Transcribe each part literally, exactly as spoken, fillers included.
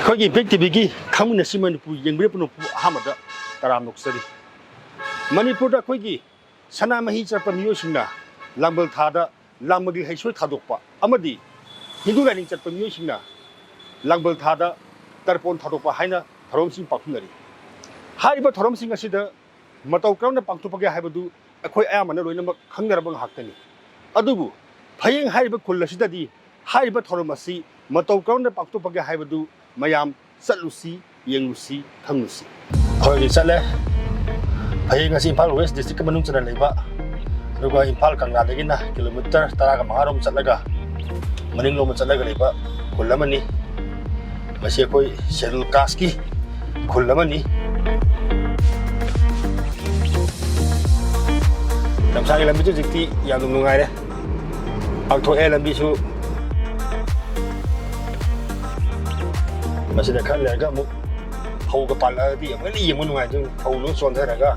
ꯑꯩꯈꯣꯏꯒꯤ ꯏꯝꯄꯦꯛ ꯇꯤꯚꯤꯒꯤ ꯈꯪꯃꯤꯟꯅꯁꯤ ꯃꯅꯤꯄꯨꯔ ꯌꯦꯡꯕꯤꯔꯛꯄ ꯅꯄꯨ ꯑꯍꯥꯟꯕꯗ ꯇꯔꯥꯝꯅ ꯑꯣꯛꯆꯔꯤ꯫ ꯃꯅꯤꯄꯨꯔꯗ ꯑꯩꯈꯣꯏꯒꯤ ꯁꯅꯥꯃꯍꯤ ꯆꯠꯄ ꯃꯤꯑꯣꯏꯁꯤꯡꯅ ꯂꯥꯡꯕꯜ ꯊꯥꯗ ꯂꯥꯡꯕꯒꯤ ꯍꯩꯁꯣꯏ ꯊꯥꯗꯣꯛꯄ ꯑꯃꯗꯤ ꯍꯤꯟꯗꯨ ꯂꯥꯏꯅꯤꯡ ꯆꯠꯄ ꯃꯤꯑꯣꯏꯁꯤꯡꯅ ꯂꯥꯡꯕꯜ ꯊꯥꯗ ꯇꯔꯄꯣꯟ ꯊꯥꯗꯣꯛꯄ ꯍꯥꯏꯅ ꯊꯧꯔꯝꯁꯤꯡ ꯄꯥꯡꯊꯣꯛꯅꯔꯤ꯫ ꯍꯥꯏꯔꯤꯕ ꯊꯧꯔꯝꯁꯤꯡ ꯑꯁꯤꯗ ꯃꯇꯧ ꯀꯔꯝꯅ ꯄꯥꯡꯊꯣꯛꯄꯒꯦ ꯍꯥꯏꯕꯗꯨ ꯑꯩꯈꯣꯏ ꯑꯌꯥꯝꯕꯅ ꯂꯣꯏꯅꯃꯛ ꯈꯪꯅꯔꯕ ꯉꯥꯛꯇꯅꯤ꯫ ꯑꯗꯨꯕꯨ ꯐꯌꯦꯡ ꯍꯥꯏꯔꯤꯕ ꯈꯨꯜ ꯑꯁꯤꯗꯗꯤ ꯍꯥꯏꯔꯤꯕ ꯊꯧꯔꯝ ꯑꯁꯤ ꯃꯇꯧ ꯀꯔꯝꯅ ꯄꯥꯡꯊꯣꯛꯄꯒꯦ ꯍꯥꯏꯕꯗꯨ ꯃꯌꯥꯝ ꯆꯠꯂꯨꯁꯤ, ꯌꯦꯡꯂꯨꯁꯤ, ꯈꯪꯂꯨꯁꯤ꯫ ꯑꯩꯈꯣꯏ ꯍꯧꯖꯤꯛ ꯆꯠꯂꯦ꯫ ꯐꯌꯦꯡ ꯑꯁꯤ ꯏꯝꯐꯥꯜ ꯋꯦꯁ ꯗꯤꯁꯇ꯭ꯔꯤꯛꯀꯤ ꯃꯅꯨꯡ ꯆꯟꯅ ꯂꯩꯕ, ꯑꯗꯨꯒ ꯏꯝꯐꯥꯜ ꯀꯪꯂꯥꯗꯒꯤꯅ ꯀꯤꯂꯣꯃꯤꯇꯔ ꯇꯔꯥꯒ ꯃꯉꯥꯔꯣꯝ ꯆꯠꯂꯒ ꯃꯅꯤꯡꯂꯣꯝꯗ ꯆꯠꯂꯒ ꯂꯩꯕ ꯈꯨꯜ ꯑꯃꯅꯤ꯫ ꯃꯁꯤ ꯑꯩꯈꯣꯏ ꯁꯦꯗꯨꯜ ꯀꯥꯁꯀꯤ ꯈꯨꯜ ꯑꯃꯅꯤ꯫ ꯂꯝꯁꯥꯡꯒꯤ ꯂꯝꯕꯤꯁꯨ ꯍꯧꯖꯤꯛꯇꯤ ꯌꯥꯝꯅ ꯅꯨꯡꯉꯥꯏꯔꯦ, ꯄꯥꯛꯊꯣꯛꯑꯦ ꯂꯝꯕꯤꯁꯨ꯫ ꯃꯁꯤꯗ ꯈꯔ ꯂꯩꯔꯒ ꯑꯃꯨꯛ ꯐꯧꯒ ꯄꯥꯜꯂꯛꯑꯗꯤ ꯑꯃꯨꯛ ꯍꯦꯟꯅ ꯌꯦꯡꯕ ꯅꯨꯡꯉꯥꯏꯗꯣꯏꯅꯤ, ꯐꯧ ꯂꯣꯏ ꯆꯣꯟꯊꯔꯒ꯫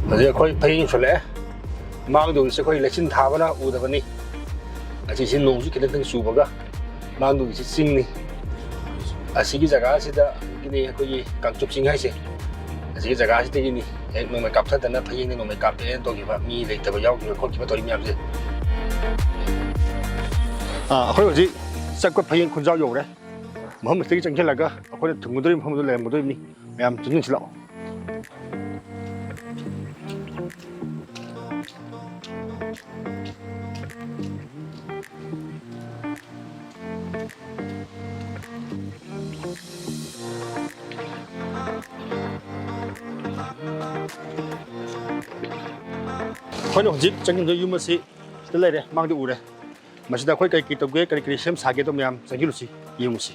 ꯍꯧꯖꯤꯛ ꯑꯩꯈꯣꯏ ꯐꯌꯦꯡ ꯌꯧꯁꯜꯂꯛꯑꯦ꯫ ꯃꯥꯡꯗꯧꯔꯤꯁꯦ ꯑꯩꯈꯣꯏ ꯂꯩꯆꯤꯟ ꯊꯥꯕꯅ ꯎꯗꯕꯅꯤ꯫ ꯉꯁꯤꯁꯦ ꯅꯣꯡꯁꯨ ꯈꯤꯇꯪ ꯈꯤꯇꯪ ꯆꯨꯕꯒ ꯃꯥꯡꯗꯧꯔꯤꯁꯦ ꯆꯤꯡꯅꯤ꯫ ꯑꯁꯤꯒꯤ ꯖꯒꯥꯁꯤꯗꯒꯤꯅꯤ ꯑꯩꯈꯣꯏꯒꯤ ꯀꯥꯡꯆꯨꯞ ꯆꯤꯡ ꯍꯥꯏꯁꯦ꯫ ꯑꯁꯤꯒꯤ ꯖꯒꯥꯁꯤꯗꯒꯤꯅꯤ ꯍꯦꯛ ꯅꯣꯡꯃꯩ ꯀꯥꯞꯊꯗꯅ ꯐꯌꯦꯡꯗ ꯅꯣꯡꯃꯩ ꯀꯥꯞꯄꯦꯅ ꯇꯧꯈꯤꯕ, ꯃꯤ ꯂꯩꯇꯕ ꯌꯥꯎꯈꯤꯕ ꯈꯣꯠꯈꯤꯕ ꯇꯧꯔꯤ ꯃꯌꯥꯝꯁꯦ꯫ ꯑꯥ, ꯑꯩꯈꯣꯏ ꯍꯧꯖꯤꯛ ꯆꯠꯄ ꯐꯌꯦꯡ ꯈꯨꯟꯖꯥꯎ ꯌꯧꯔꯦ꯫ ꯃꯐꯝ ꯑꯁꯤꯗꯒꯤ ꯆꯪꯁꯤꯜꯂꯒ ꯑꯩꯈꯣꯏꯅ ꯊꯨꯡꯒꯗꯧꯔꯤꯕ ꯃꯐꯝꯗꯨ ꯂꯩꯔꯝꯒꯗꯣꯔꯤꯕꯅꯤ꯫ ꯃꯌꯥꯝ ꯆꯪꯁꯤꯟꯁꯤ ꯂꯥꯛꯑꯣ꯫ ꯑꯩꯈꯣꯏꯅ ꯍꯧꯖꯤꯛ ꯆꯪꯁꯤꯟꯗꯣꯏ ꯌꯨꯝ ꯑꯁꯤ ꯁꯤꯗ ꯂꯩꯔꯦ, ꯃꯥꯡꯗ ꯎꯔꯦ꯫ ꯃꯁꯤꯗ ꯑꯩꯈꯣꯏ ꯀꯔꯤ ꯀꯔꯤ ꯇꯧꯒꯦ, ꯀꯔꯤ ꯀꯔꯤ ꯁꯦꯝ ꯁꯥꯒꯦꯗꯣ ꯃꯌꯥꯝ ꯆꯪꯁꯤꯜꯂꯨꯁꯤ, ꯌꯦꯡꯉꯨꯁꯤ꯫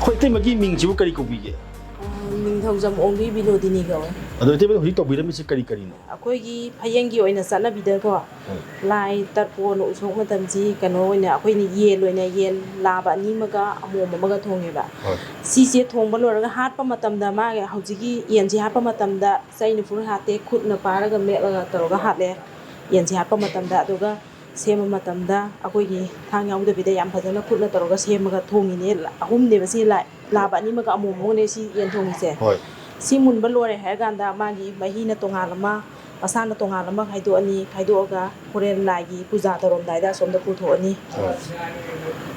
ꯑꯩꯈꯣꯏ ꯏꯇꯩꯃꯒꯤ ꯃꯤꯡꯁꯤꯕꯨ ꯀꯔꯤ ꯀꯧꯕꯤꯒꯦ? ꯑ, ꯅꯤꯡꯊꯧꯖꯝ ꯑꯣꯡꯕꯤ ꯕꯤꯅꯣꯗꯤꯅꯤ ꯀꯧꯋꯦ꯫ ꯑꯗꯣ ꯏꯇꯩꯃꯅ ꯍꯧꯖꯤꯛ ꯇꯧꯕꯤꯔꯝꯃꯤꯁꯦ ꯀꯔꯤ ꯀꯔꯤꯅꯣ? ꯑꯩꯈꯣꯏꯒꯤ ꯐꯌꯦꯡꯒꯤ ꯑꯣꯏꯅ ꯆꯠꯅꯕꯤꯗꯀꯣ, ꯎꯝ꯫ ꯂꯥꯏ ꯇꯔꯄꯣꯟ ꯎꯁꯣꯞ ꯃꯇꯝꯁꯤ ꯀꯩꯅꯣ ꯑꯣꯏꯅ ꯑꯩꯈꯣꯏꯅ ꯌꯦꯟ ꯑꯣꯏꯅ ꯌꯦꯟ ꯂꯥꯕ ꯑꯅꯤꯃꯒ ꯑꯃꯣꯝ ꯑꯃꯒ ꯊꯣꯡꯉꯦꯕ꯫ ꯍꯣꯏ꯫ ꯁꯤꯁꯦ ꯊꯣꯡꯕ ꯂꯣꯏꯔꯒ ꯍꯥꯠꯄ ꯃꯇꯝꯗ ꯃꯥꯒꯤ ꯍꯧꯖꯤꯛꯀꯤ ꯌꯦꯟꯁꯤ ꯍꯥꯠꯄ ꯃꯇꯝꯗ ꯆꯩꯅ ꯐꯨꯔ ꯍꯥꯠꯇꯦ, ꯈꯨꯠꯅ ꯄꯥꯏꯔꯒ ꯃꯦꯠꯂꯒ ꯇꯧꯔꯒ ꯍꯥꯠꯂꯦ ꯌꯦꯟꯁꯤ ꯍꯥꯠꯄ ꯃꯇꯝꯗ꯫ ꯑꯗꯨꯒ ꯁꯦꯝꯕ ꯃꯇꯝꯗ ꯑꯩꯈꯣꯏꯒꯤ ꯊꯥꯡ ꯌꯥꯎꯗꯕꯤꯗ ꯌꯥꯝ ꯐꯖꯅ ꯈꯨꯠꯅ ꯇꯧꯔꯒ ꯁꯦꯝꯃꯒ ꯊꯣꯡꯉꯤꯅꯦ꯫ ꯑꯍꯨꯝꯅꯦꯕ ꯁꯤ ꯂꯥꯏ-, ꯂꯥꯕ ꯑꯅꯤꯃꯒ ꯑꯃꯣꯝ ꯑꯃꯒꯅꯦ ꯁꯤ ꯌꯦꯟ ꯊꯣꯡꯉꯤꯁꯦ꯫ ꯍꯣꯏ꯫ ꯁꯤ ꯃꯨꯟꯕ ꯂꯣꯏꯔꯦ ꯍꯥꯏꯔꯀꯥꯟꯗ ꯃꯥꯒꯤ ꯃꯍꯤꯅ ꯇꯣꯉꯥꯟ ꯑꯃ, ꯃꯁꯥꯅ ꯇꯣꯉꯥꯟ ꯑꯃ ꯈꯥꯏꯗꯣꯛꯑꯅꯤ꯫ ꯈꯥꯏꯗꯣꯛꯑꯒ ꯍꯣꯔꯦꯟ ꯂꯥꯏꯒꯤ ꯄꯨꯖꯥ ꯇꯧꯔꯝꯗꯥꯏꯗ ꯑꯁꯣꯝꯗ ꯄꯨꯊꯣꯛꯑꯅꯤ꯫ ꯍꯣꯏ꯫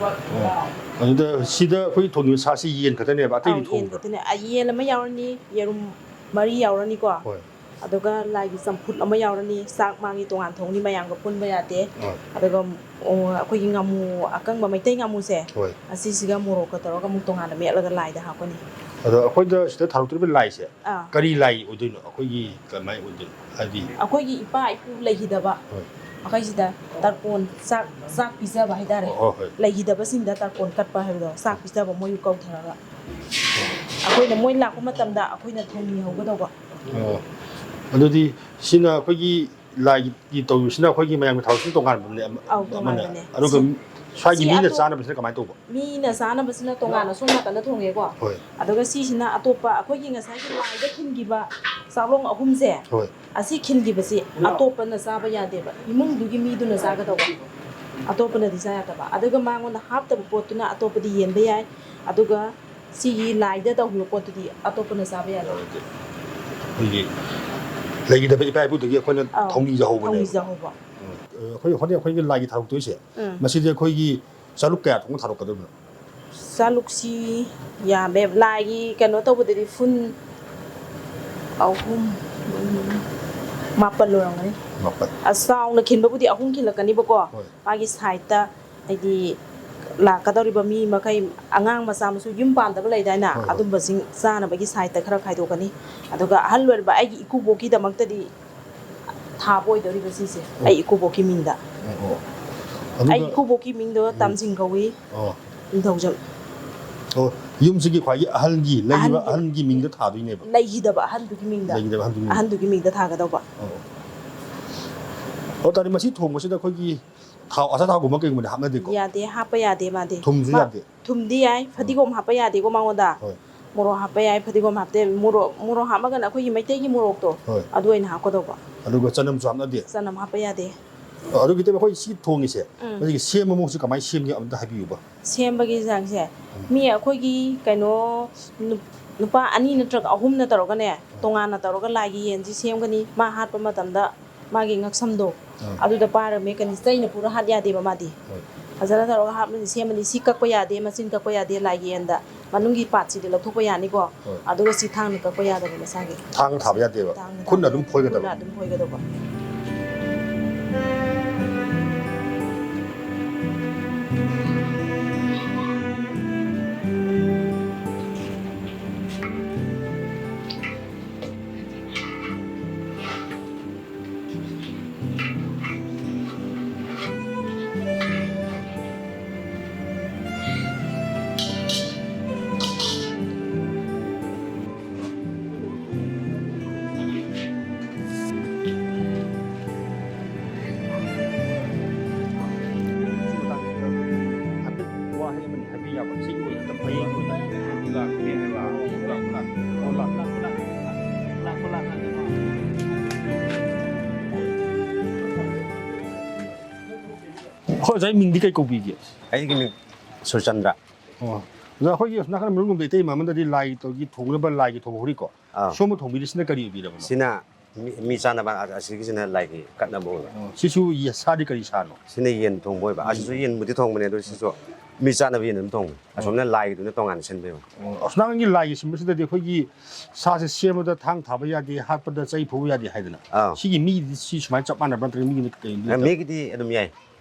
ꯑꯣ꯫ ꯑꯗꯨꯗ ꯁꯤꯗ ꯑꯩꯈꯣꯏ ꯊꯣꯡꯉꯤꯕ ꯁꯥꯁꯤ ꯌꯦꯟ ꯈꯛꯇꯅꯦꯕ, ꯑꯇꯩꯗꯤ ꯑꯧ, ꯌꯦꯟ ꯊꯣꯡꯕ꯭ꯔꯥ? ꯈꯛꯇꯅꯦ꯫ ꯑ, ꯌꯦꯟ ꯑꯃ ꯌꯥꯎꯔꯅꯤ, ꯌꯦꯔꯨꯝ ꯃꯔꯤ ꯌꯥꯎꯔꯅꯤꯀꯣ꯫ ꯍꯣꯏ꯫ ꯑꯗꯨꯒ ꯂꯥꯏꯒꯤ ꯆꯝꯐꯨꯠ ꯑꯃ ꯌꯥꯎꯔꯅꯤ꯫ ꯆꯥꯛ ꯃꯥꯒꯤ ꯇꯣꯉꯥꯟ ꯊꯣꯡꯅꯤ, ꯃꯌꯥꯝꯒ ꯄꯨꯟꯕ ꯌꯥꯗꯦ꯫ ꯍꯣꯏ꯫ ꯑꯗꯨꯒ, ꯑꯣ, ꯑꯩꯈꯣꯏꯒꯤ ꯉꯥꯃꯨ ꯑꯀꯪꯕ, ꯃꯩꯇꯩ ꯉꯥꯃꯨꯁꯦ, ꯍꯣꯏ꯫ ꯑꯁꯤꯁꯤꯒ ꯃꯣꯔꯣꯛꯀ ꯇꯧꯔꯒ ꯑꯃꯨꯛ ꯇꯣꯉꯥꯟꯅ ꯃꯦꯠꯂꯒ ꯂꯥꯏꯗ ꯍꯥꯞꯀꯅꯤ꯫ ꯑꯗꯣ ꯑꯩꯈꯣꯏꯗ ꯁꯤꯗ ꯊꯥꯔꯛꯇꯣꯔꯤꯕ ꯂꯥꯏꯁꯦ ꯑꯥ꯫ ꯀꯔꯤ ꯂꯥꯏ ꯑꯣꯏꯗꯣꯏꯅꯣ? ꯑꯩꯈꯣꯏꯒꯤ ꯀꯃꯥꯏ ꯑꯣꯏꯗꯣꯏꯅꯣ? ꯍꯥꯏꯗꯤ ꯑꯩꯈꯣꯏꯒꯤ ꯏꯄꯥ ꯏꯄꯨ ꯂꯩꯈꯤꯗꯕ ꯍꯣꯏ꯫ ꯃꯈꯩꯁꯤꯗ ꯇꯔꯄꯣꯟ, ꯆꯥꯛ, ꯆꯥꯛ ꯄꯤꯖꯕ ꯍꯥꯏꯇꯥꯔꯦ꯫ ꯍꯣꯏ, ꯍꯣꯏ꯫ ꯂꯩꯈꯤꯗꯕꯁꯤꯡꯗ ꯇꯔꯄꯣꯟ ꯀꯠꯄ ꯍꯥꯏꯕꯗꯣ, ꯆꯥꯛ ꯄꯤꯖꯕ ꯃꯣꯏꯕꯨ ꯀꯧꯊꯔꯒ꯫ ꯑꯩꯈꯣꯏꯅ ꯃꯣꯏ ꯂꯥꯛꯄ ꯃꯇꯝꯗ ꯑꯩꯈꯣꯏꯅ ꯊꯣꯡꯕꯤꯍꯧꯒꯗꯧꯕ꯫ ꯑꯣ꯫ ꯑꯗꯨꯗꯤ ꯁꯤꯅ ꯑꯩꯈꯣꯏꯒꯤ ꯂꯥꯏꯒꯤ ꯇꯧꯔꯤꯁꯤꯅ ꯑꯩꯈꯣꯏꯒꯤ ꯃꯌꯥꯝꯒꯤ ꯊꯥꯎꯁꯤꯅ ꯇꯣꯉꯥꯟꯕꯅꯦ, ꯑꯃ-, ꯑꯧ, ꯑꯃꯅ꯫ ꯇꯣꯉꯥꯟꯕꯅꯦ꯫ ꯑꯗꯨꯒ ꯁꯤ-, ꯁ꯭ꯋꯥꯏꯒꯤ ꯁꯤ ꯃꯤꯅ ꯑꯇꯣꯞ-, ꯆꯥꯅꯕꯁꯤꯅ ꯀꯃꯥꯏꯅ ꯇꯧꯕ? ꯃꯤꯅ ꯆꯥꯅꯕꯁꯤꯅ ꯇꯣꯉꯥꯟꯅ ꯁꯣꯝ ꯅꯥꯀꯟꯗ ꯊꯣꯡꯉꯦꯀꯣ꯫ ꯍꯣꯏ꯫ ꯑꯗꯨꯒ ꯁꯤꯁꯤꯅ ꯑꯇꯣꯞꯄ ꯑꯩꯈꯣꯏꯒꯤ ꯉꯁꯥꯏꯒꯤ ꯂꯥꯏꯗ ꯊꯤꯟꯈꯤꯕ ꯆꯥꯛꯂꯣꯡ ꯑꯍꯨꯝꯁꯦ, ꯍꯣꯏ꯫ ꯑꯁꯤ ꯈꯤꯟꯈꯤꯕꯁꯤ ꯑꯇꯣꯞꯄꯅ ꯆꯥꯕ ꯌꯥꯗꯦꯕ, ꯏꯃꯨꯡꯗꯨꯒꯤ ꯃꯤꯗꯨꯅ ꯆꯥꯒꯗꯧꯕ, ꯑꯇꯣꯞꯄꯅꯗꯤ ꯆꯥ ꯌꯥꯗꯕ꯫ ꯑꯗꯨꯒ ꯃꯉꯣꯟꯗ ꯍꯥꯞꯇꯕ ꯄꯣꯠꯇꯨꯅ ꯑꯇꯣꯞꯄꯗꯤ ꯌꯦꯟꯕ ꯌꯥꯏ꯫ ꯑꯗꯨꯒ ꯁꯤꯒꯤ ꯂꯥꯏꯗ ꯇꯧꯈꯤꯕ ꯄꯣꯠꯇꯨꯗꯤ ꯑꯇꯣꯞꯄꯅ ꯆꯥꯕ ꯌꯥꯗꯦ꯫ ꯑꯩꯈꯣꯏꯒꯤ ꯂꯩꯈꯤꯗꯕ ꯏꯄꯥ ꯏꯄꯨꯗꯒꯤ ꯑꯩꯈꯣꯏꯅ ꯑꯧ, ꯊꯧꯅꯤꯖꯍꯧꯕꯅꯦꯕ꯫ ꯊꯧꯅꯤꯖꯍꯧꯕ꯫ ꯎꯝ꯫ ꯑꯩꯈꯣꯏ ꯍꯣꯔꯦꯟ ꯑꯩꯈꯣꯏꯒꯤ ꯂꯥꯏꯒꯤ ꯊꯥꯔꯛꯇꯣꯏꯁꯦ, ꯎꯝ꯫ ꯃꯁꯤꯗꯤ ꯑꯩꯈꯣꯏꯒꯤ ꯆꯥꯂꯨꯛ ꯀꯌꯥ ꯊꯣꯡꯅ ꯊꯥꯔꯛꯀꯗꯕꯅꯣ? ꯆꯥꯂꯨꯛꯁꯤ ꯌꯥꯝꯃꯦ꯫ ꯂꯥꯏꯒꯤ ꯀꯩꯅꯣ ꯇꯧꯕꯗꯗꯤ ꯐꯨꯟ ꯑꯍꯨꯝ, ꯃꯥꯄꯜ ꯑꯣꯏꯔꯝꯒꯅꯤ꯫ ꯃꯥꯄꯜ꯫ ꯑ, ꯆꯥꯎꯅ ꯈꯤꯟꯕꯕꯨꯗꯤ ꯑꯍꯨꯝ ꯈꯤꯜꯂꯛꯀꯅꯤꯕꯀꯣ꯫ ꯍꯣꯏ꯫ ꯃꯥꯒꯤ ꯁꯥꯏꯠꯇ, ꯍꯥꯏꯗꯤ, ꯂꯥꯛꯀꯗꯧꯔꯤꯕ ꯃꯤ ꯃꯈꯩ, ꯑꯉꯥꯡ ꯃꯆꯥ ꯃꯁꯨ, ꯌꯨꯝ ꯄꯥꯟꯗꯕ ꯂꯩꯗꯥꯏꯅ, ꯍꯣꯏ, ꯍꯣꯏ꯫ ꯑꯗꯨꯝꯕꯁꯤꯡ ꯆꯥꯅꯕꯒꯤ ꯁꯥꯏꯠꯇ ꯈꯔ ꯈꯥꯏꯗꯣꯛꯀꯅꯤ꯫ ꯑꯗꯨꯒ ꯑꯍꯜ ꯑꯣꯏꯔꯕ ꯑꯩꯒꯤ ꯏꯀꯨꯕꯣꯛꯀꯤꯗꯃꯛꯇꯗꯤ ꯊꯥꯕ ꯑꯣꯏꯗꯧꯔꯤꯕ ꯁꯤꯁꯦ, ꯑꯣ꯫ ꯑꯩ ꯏꯀꯨꯕꯣꯛꯀꯤ ꯃꯤꯡꯗ꯫ ꯑꯣ, ꯑꯣ꯫ ꯑꯗꯨꯒ ꯑꯩ ꯏꯀꯨꯕꯣꯛꯀꯤ ꯃꯤꯡꯗꯣ ꯎꯝ꯫ ꯇꯥꯝꯖꯤꯡ ꯀꯧꯏ꯫ ꯑꯣ꯫ ꯅꯤꯡꯊꯧꯖꯝ꯫ ꯑꯣ, ꯌꯨꯝꯁꯤꯒꯤ ꯈ꯭ꯋꯥꯏꯒꯤ ꯑꯍꯜꯒꯤ, ꯂꯩꯔꯤꯕ ꯑꯍꯜꯒꯤ ꯑꯍꯜꯒꯤ ꯃꯤꯡꯗ ꯊꯥꯗꯣꯏꯅꯦꯕ? ꯂꯩꯈꯤꯗꯕ ꯑꯍꯜꯗꯨꯒꯤ ꯃꯤꯡꯗ꯫ ꯂꯩꯈꯤꯗꯕ ꯑꯍꯜꯗꯨꯒꯤ ꯃꯤꯡꯗ꯫ ꯑꯍꯜꯗꯨꯒꯤ ꯃꯤꯡꯗ ꯊꯥꯒꯗꯧꯕ꯫ ꯑꯣ, ꯑꯣ꯫ ꯑꯣ, ꯇꯥꯔꯗꯤ ꯃꯁꯤ ꯊꯣꯡꯕꯁꯤꯗ ꯑꯩꯈꯣꯏꯒꯤ ꯊꯥꯎ, ꯑꯆꯥꯊꯥꯎꯒꯨꯝꯕ ꯀꯩꯒꯨꯝꯕꯗꯤ ꯍꯥꯞꯅꯗꯦꯀꯣ? ꯌꯥꯗꯦ, ꯍꯥꯞꯄ ꯌꯥꯗꯦ ꯃꯥꯗꯤ꯫ ꯊꯨꯝꯁꯨ ꯃꯥ-, ꯌꯥꯗꯦ? ꯊꯨꯝꯗꯤ ꯌꯥꯏ, ꯎꯝ꯫ ꯐꯗꯤꯒꯣꯝ ꯍꯥꯞꯄ ꯌꯥꯗꯦꯀꯣ ꯃꯉꯣꯟꯗ꯫ ꯍꯣꯏ꯫ ꯃꯣꯔꯣꯛ ꯍꯥꯞꯄ ꯌꯥꯏ, ꯐꯗꯤꯒꯣꯝ ꯍꯥꯞꯇꯦ꯫ ꯃꯣꯔꯣꯛ, ꯃꯣꯔꯣꯛ ꯍꯥꯞꯄꯒꯅ ꯑꯩꯈꯣꯏꯒꯤ ꯃꯩꯇꯩꯒꯤ ꯃꯣꯔꯣꯛꯇꯣ, ꯍꯣꯏ꯫ ꯑꯗꯨ ꯑꯣꯏꯅ ꯍꯥꯞꯀꯗꯧꯕ꯫ ꯑꯗꯨꯒ ꯆꯅꯝꯁꯨ ꯍꯥꯞꯅꯗꯦ? ꯆꯅꯝ ꯍꯥꯞꯄ ꯌꯥꯗꯦ꯫ ꯑꯗꯨꯒꯤ ꯇꯦꯕꯜ ꯑꯩꯈꯣꯏ ꯁꯤ ꯊꯣꯡꯉꯤꯁꯦ, ꯎꯝ꯫ ꯃꯁꯤꯒꯤ ꯁꯦꯝꯕ ꯃꯑꯣꯡꯁꯦ ꯀꯃꯥꯏꯅ ꯁꯦꯝꯒꯦ ꯑꯝꯇ ꯍꯥꯏꯕꯤꯌꯨꯕ꯫ ꯁꯦꯝꯕꯒꯤ ꯆꯥꯡꯁꯦ, ꯎꯝ꯫ ꯃꯤ ꯑꯩꯈꯣꯏꯒꯤ ꯀꯩꯅꯣ, ꯅꯨ-, ꯅꯨꯄꯥ ꯑꯅꯤ ꯅꯠꯇ꯭ꯔꯒ ꯑꯍꯨꯝꯅ ꯇꯧꯔꯒꯅꯦ, ꯎꯝ꯫ ꯇꯣꯉꯥꯟꯅ ꯇꯧꯔꯒ ꯂꯥꯏꯒꯤ ꯌꯦꯟꯁꯤ ꯁꯦꯝꯒꯅꯤ꯫ ꯃꯥ ꯍꯥꯠꯄ ꯃꯇꯝꯗ ꯃꯥꯒꯤ ꯉꯛꯁꯝꯗꯣ, ꯎꯝ꯫ ꯑꯗꯨꯗ ꯄꯥꯏꯔꯒ ꯃꯦꯀꯥꯅꯤꯛ ꯆꯩꯅ ꯄꯨꯔ ꯍꯥꯠ ꯌꯥꯗꯦꯕ ꯃꯥꯗꯤ꯫ ꯍꯣꯏ꯫ ꯐꯖꯅ ꯇꯧꯔꯒ ꯍꯥꯞꯂꯅꯤ, ꯁꯦꯝꯃꯅꯤ꯫ ꯁꯤ ꯀꯛꯄ ꯌꯥꯗꯦ, ꯃꯆꯤꯟ ꯀꯛꯄ ꯌꯥꯗꯦ ꯂꯥꯏꯒꯤ ꯌꯦꯟꯗ꯫ ꯃꯅꯨꯡꯒꯤ ꯄꯥꯔꯠꯁꯤꯗꯤ ꯂꯧꯊꯣꯛꯄ ꯌꯥꯅꯤꯀꯣ꯫ ꯍꯣꯏ꯫ ꯑꯗꯨꯒ ꯁꯤ ꯊꯥꯡꯅ ꯀꯛꯄ ꯌꯥꯗꯕ ꯃꯁꯥꯒꯤ꯫ ꯊꯥꯡ ꯊꯥꯕ ꯌꯥꯗꯦꯕ꯫ ꯊꯥꯡꯅ ꯈꯨꯠꯅ ꯊꯥꯕ ꯑꯗꯨꯝ ꯌꯥꯗꯦ꯫ ꯐꯣꯏꯒꯗꯕ꯫ ꯈꯨꯠꯅ ꯑꯗꯨꯝ ꯐꯣꯏꯒꯗꯧꯕ꯫ ꯍꯥꯏꯐꯦꯠ ꯋꯥꯍꯩ ꯑꯃꯅꯤ ꯍꯥꯏꯕꯤ ꯌꯥꯕ? ꯁꯤꯒꯤ ꯑꯣꯏꯅ ꯃꯌꯦꯛ ꯑꯣꯏꯅ꯫ ꯍꯣꯏ, ꯑꯣꯖꯥꯒꯤ ꯃꯤꯡꯗꯤ ꯀꯩ ꯀꯧꯕꯤꯒꯦ? ꯑꯩꯒꯤ ꯃꯤꯡ ꯁꯨꯔꯆꯟꯗ꯭ꯔ꯫ ꯑꯣ꯫ ꯑꯣꯖꯥ, ꯑꯩꯈꯣꯏꯒꯤ ꯑꯁꯣꯝ ꯅꯥꯀꯟ ꯃꯅꯨꯡꯂꯣꯝꯗ ꯏꯇꯩ ꯃꯥꯃꯟꯗꯗꯤ ꯂꯥꯏꯒꯤ ꯇꯧꯒꯤ ꯊꯣꯡꯅꯕ ꯂꯥꯏꯒꯤ ꯊꯣꯡ ꯍꯧꯔꯤꯀꯣ? ꯑꯥ꯫ ꯁꯣꯝꯕ ꯊꯣꯡꯕꯤꯔꯤꯁꯤꯅ ꯀꯔꯤ ꯑꯣꯏꯕꯤꯔꯕꯅꯣ? ꯁꯤꯅ ꯃꯤ, ꯃꯤ ꯆꯥꯅꯕ, ꯑ-, ꯑꯁꯤꯒꯤꯁꯤꯅ ꯂꯥꯏꯒꯤ ꯀꯠꯅꯕ ꯑꯣꯏꯕ꯫ ꯑꯣ, ꯁꯤꯁꯨ ꯌꯦ-, ꯁꯥꯗꯤ ꯀꯔꯤ ꯁꯥꯅꯣ? ꯁꯤꯅ ꯌꯦꯟ ꯊꯣꯡꯕ ꯑꯣꯏꯕ꯫ ꯎꯝ꯫ ꯑꯁꯤꯁꯨ ꯌꯦꯟꯕꯨꯗꯤ ꯊꯣꯡꯕꯅꯦ, ꯑꯗꯣ ꯁꯤꯁꯨ ꯃꯤ ꯆꯥꯅꯕ ꯌꯦꯟ ꯑꯗꯨꯝ ꯊꯣꯡꯕꯅꯦ꯫ ꯑꯣ꯫ ꯑꯁꯣꯝꯅ ꯂꯥꯏꯒꯤꯗꯨꯅ ꯇꯣꯉꯥꯟꯅ ꯁꯤꯟꯕ ꯑꯣꯏꯕ꯫ ꯑꯣ, ꯑꯁꯣꯝ ꯅꯥꯀꯟꯒꯤ ꯂꯥꯏꯒꯤ ꯁꯤꯟꯕꯁꯤꯗꯗꯤ ꯑꯩꯈꯣꯏꯒꯤ ꯁꯥꯁꯦ ꯁꯦꯝꯕꯗ ꯊꯥꯡ ꯊꯥꯕ ꯌꯥꯗꯦ, ꯍꯥꯠꯄꯗ ꯆꯩ ꯐꯧꯕ ꯌꯥꯗꯦ ꯍꯥꯏꯗꯅ꯫ ꯑꯥ꯫ ꯁꯤꯒꯤ ꯃꯤꯒꯤꯗꯤ ꯁꯤ ꯁꯨꯃꯥꯏꯅ ꯆꯞ ꯃꯥꯟꯅꯕ꯭ꯔꯥ ꯅꯠꯇ꯭ꯔꯒ ꯃꯤꯒꯤꯅ ꯀꯩ ꯑ, ꯃꯤꯒꯤꯗꯤ ꯑꯗꯨꯝ ꯌꯥꯏ꯫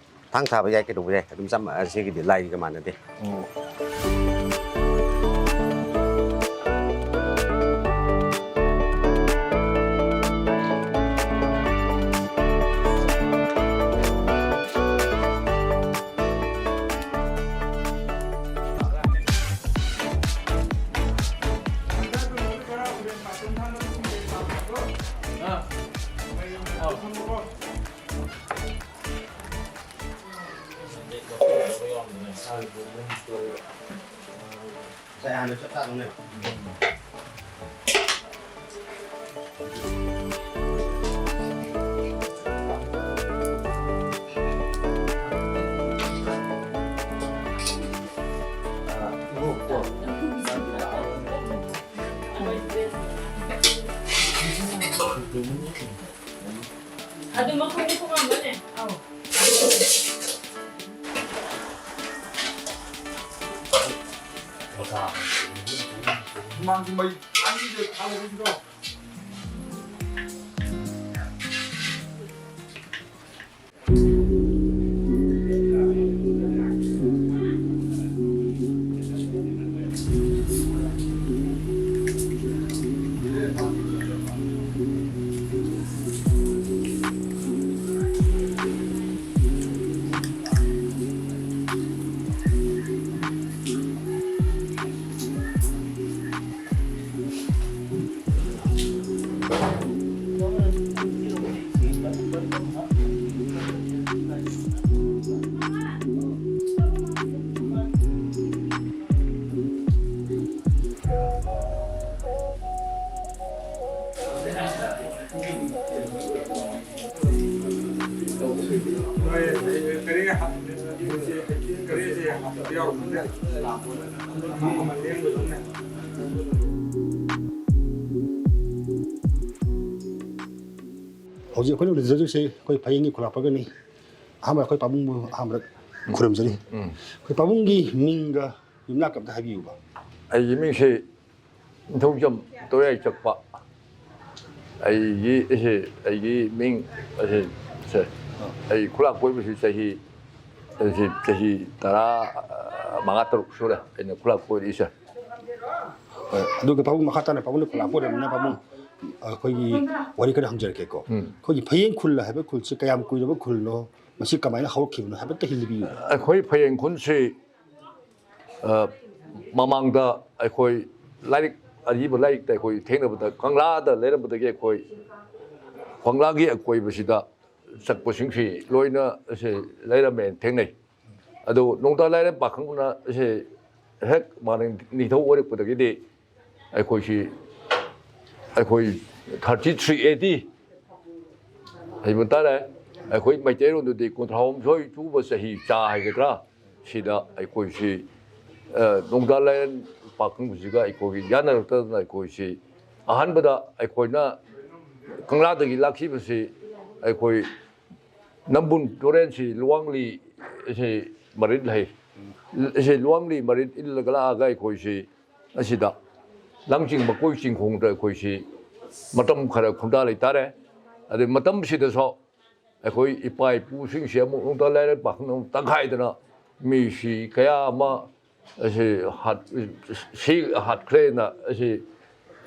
ꯊꯥꯡ ꯊꯥꯕ ꯌꯥꯏ, ꯀꯩꯗꯧꯕ ꯌꯥꯏ, ꯑꯗꯨꯝ ꯆꯞ ꯃꯥꯟꯅꯩ꯫ ꯁꯤꯒꯤꯗꯤ ꯂꯥꯏꯒꯤꯒ ꯃꯥꯟꯅꯗꯦ꯫ ꯑꯣ꯫ ꯑꯗꯨ ꯃꯈꯣꯏꯅ ꯊꯣꯡꯉꯝꯕꯅꯦ꯫ ꯑꯧ꯫ ꯍꯨꯃꯥꯡꯁꯨ ꯃꯩ ꯊꯥꯡꯒꯤꯁꯦ ꯊꯥꯡꯒꯤꯁꯤꯔꯣ? ꯍꯧꯖꯤꯛ ꯑꯩꯈꯣꯏꯅ ꯎꯅꯖꯗꯣꯏꯁꯦ ꯑꯩꯈꯣꯏ ꯐꯌꯦꯡꯒꯤ ꯈꯨꯂꯥꯛꯄꯒꯅꯤ꯫ ꯑꯍꯥꯟꯕ ꯑꯩꯈꯣꯏ ꯄꯥꯕꯨꯡꯕꯨ ꯑꯍꯥꯟꯕꯗ ꯈꯨꯔꯨꯝꯖꯔꯤ꯫ ꯎꯝ꯫ ꯑꯩꯈꯣꯏ ꯄꯥꯕꯨꯡꯒꯤ ꯃꯤꯡꯒ ꯌꯨꯝꯅꯥꯛ ꯑꯝꯇ ꯍꯥꯏꯕꯤꯌꯨꯕ꯫ ꯑꯩꯒꯤ ꯃꯤꯡꯁꯦ ꯅꯤꯡꯊꯧꯖꯝ ꯇꯣꯌꯥꯏ ꯆꯛꯄ꯫ ꯑꯩꯒꯤ, ꯑꯩꯁꯦ, ꯑꯩꯒꯤ ꯃꯤꯡ, ꯑꯁꯦ, ꯁꯦ, ꯑꯩ ꯈꯨꯂꯥꯛ ꯀꯣꯏꯕꯁꯤ ꯆꯍꯤ, ꯑꯩꯁꯦ ꯆꯍꯤ ꯇꯔꯥ ꯃꯉꯥ ꯇꯔꯨꯛ ꯁꯨꯔꯦ ꯑꯩꯅ ꯈꯨꯂꯥꯛ ꯀꯣꯏꯔꯛꯏꯁꯦ꯫ ꯍꯣꯏ, ꯑꯗꯨꯒ ꯄꯥꯕꯨꯡ ꯃꯈꯥ ꯇꯥꯅ ꯄꯥꯕꯨꯡꯅ ꯈꯨꯂꯥꯛ ꯀꯣꯏꯔꯕꯅꯤꯅ ꯄꯥꯕꯨꯡ, ꯑꯩꯈꯣꯏꯒꯤ ꯋꯥꯔꯤ ꯈꯔ ꯍꯪꯖꯔꯛꯀꯦꯀꯣ꯫ ꯎꯝ꯫ ꯑꯩꯈꯣꯏꯒꯤ ꯐꯌꯦꯡ ꯈꯨꯜ ꯍꯥꯏꯕ ꯈꯨꯜꯁꯤ ꯀꯌꯥꯝ ꯀꯨꯏꯔꯕ ꯈꯨꯜꯅꯣ? ꯃꯁꯤ ꯀꯃꯥꯏꯅ ꯍꯧꯔꯛꯈꯤꯕꯅꯣ ꯍꯥꯏꯐꯦꯠꯇ ꯍꯤꯜꯂꯤꯕꯤꯌꯨ꯫ ꯑꯩꯈꯣꯏ ꯐꯌꯦꯡ ꯈꯨꯟꯁꯤ, ꯑ, ꯃꯃꯥꯡꯗ ꯑꯩꯈꯣꯏ ꯂꯥꯏꯔꯤꯛ, ꯑꯔꯤꯕ ꯂꯥꯏꯔꯤꯛꯇ ꯑꯩꯈꯣꯏ ꯊꯦꯡꯅꯕꯗ ꯀꯪꯂꯥꯗ ꯂꯩꯔꯝꯕꯗꯒꯤ ꯑꯩꯈꯣꯏ ꯀꯪꯂꯥꯒꯤ ꯑꯀꯣꯏꯕꯁꯤꯗ ꯆꯠꯄꯁꯤꯡꯁꯤ ꯂꯣꯏꯅ ꯑꯁꯤ ꯂꯩꯔꯝꯃꯦꯅ ꯊꯦꯡꯅꯩ꯫ ꯑꯗꯨ ꯅꯣꯡꯗꯥ ꯂꯥꯏꯔꯦꯝ ꯄꯥꯈꯪꯕꯅ ꯑꯁꯤ ꯍꯦꯛ ꯃꯥꯅ ꯅꯤꯡꯊꯧ ꯑꯣꯏꯔꯛꯄꯗꯒꯤꯗꯤ ꯑꯩꯈꯣꯏꯁꯤ, ꯑꯩꯈꯣꯏ thirty three A D ꯍꯥꯏꯕ ꯇꯥꯔꯦ, ꯑꯩꯈꯣꯏ ꯃꯩꯇꯩꯔꯣꯟꯗꯗꯤ ꯀꯨꯟꯊ꯭ꯔꯥꯍꯨꯝꯗꯣꯏ ꯁꯨꯕ ꯆꯍꯤ ꯆꯥ ꯍꯥꯏꯒꯗ꯭ꯔꯥ, ꯁꯤꯗ ꯑꯩꯈꯣꯏꯁꯤ, ꯑ, ꯅꯣꯡꯗꯥ ꯂꯥꯏꯔꯦꯝ ꯄꯥꯈꯪꯕꯁꯤꯒ ꯑꯩꯈꯣꯏꯒꯤ ꯌꯥꯅꯔꯛꯇꯗꯅ ꯑꯩꯈꯣꯏꯁꯤ ꯑꯍꯥꯟꯕꯗ ꯑꯩꯈꯣꯏꯅ ꯀꯪꯂꯥꯗꯒꯤ ꯂꯥꯛꯈꯤꯕꯁꯤ ꯑꯩꯈꯣꯏ ꯅꯝꯕꯨꯜ ꯇꯨꯔꯦꯟꯁꯤ ꯂꯨꯋꯥꯡꯂꯤ ꯁꯤ ꯃꯔꯤꯟ ꯂꯩ꯫ ꯁꯤ ꯂꯨꯋꯥꯡꯂꯤ ꯃꯔꯤꯟ ꯏꯜꯂꯒ ꯂꯥꯛꯑꯒ ꯑꯩꯈꯣꯏꯁꯤ ꯑꯁꯤꯗ ꯂꯥꯡꯖꯤꯡ ꯃꯀꯣꯏ ꯆꯤꯡꯈꯣꯡꯗ ꯑꯩꯈꯣꯏꯁꯤ ꯃꯇꯝ ꯈꯔ ꯈꯨꯟꯗꯥ ꯂꯩꯇꯥꯔꯦ꯫ ꯑꯗꯩ ꯃꯇꯝꯁꯤꯗꯁꯨ ꯑꯩꯈꯣꯏ ꯏꯄꯥ ꯏꯄꯨꯁꯤꯡꯁꯤ ꯑꯃꯨꯛ ꯅꯣꯡꯗꯥ ꯂꯥꯏꯔꯦꯟ ꯄꯥꯈꯪ ꯑꯃꯨꯛ ꯇꯪꯈꯥꯏꯗꯅ ꯃꯤꯁꯤ ꯀꯌꯥ ꯑꯃ ꯑꯁꯤ ꯍꯥꯠ-, ꯁꯤ ꯍꯥꯠꯈ꯭ꯔꯦꯅ ꯑꯁꯤ,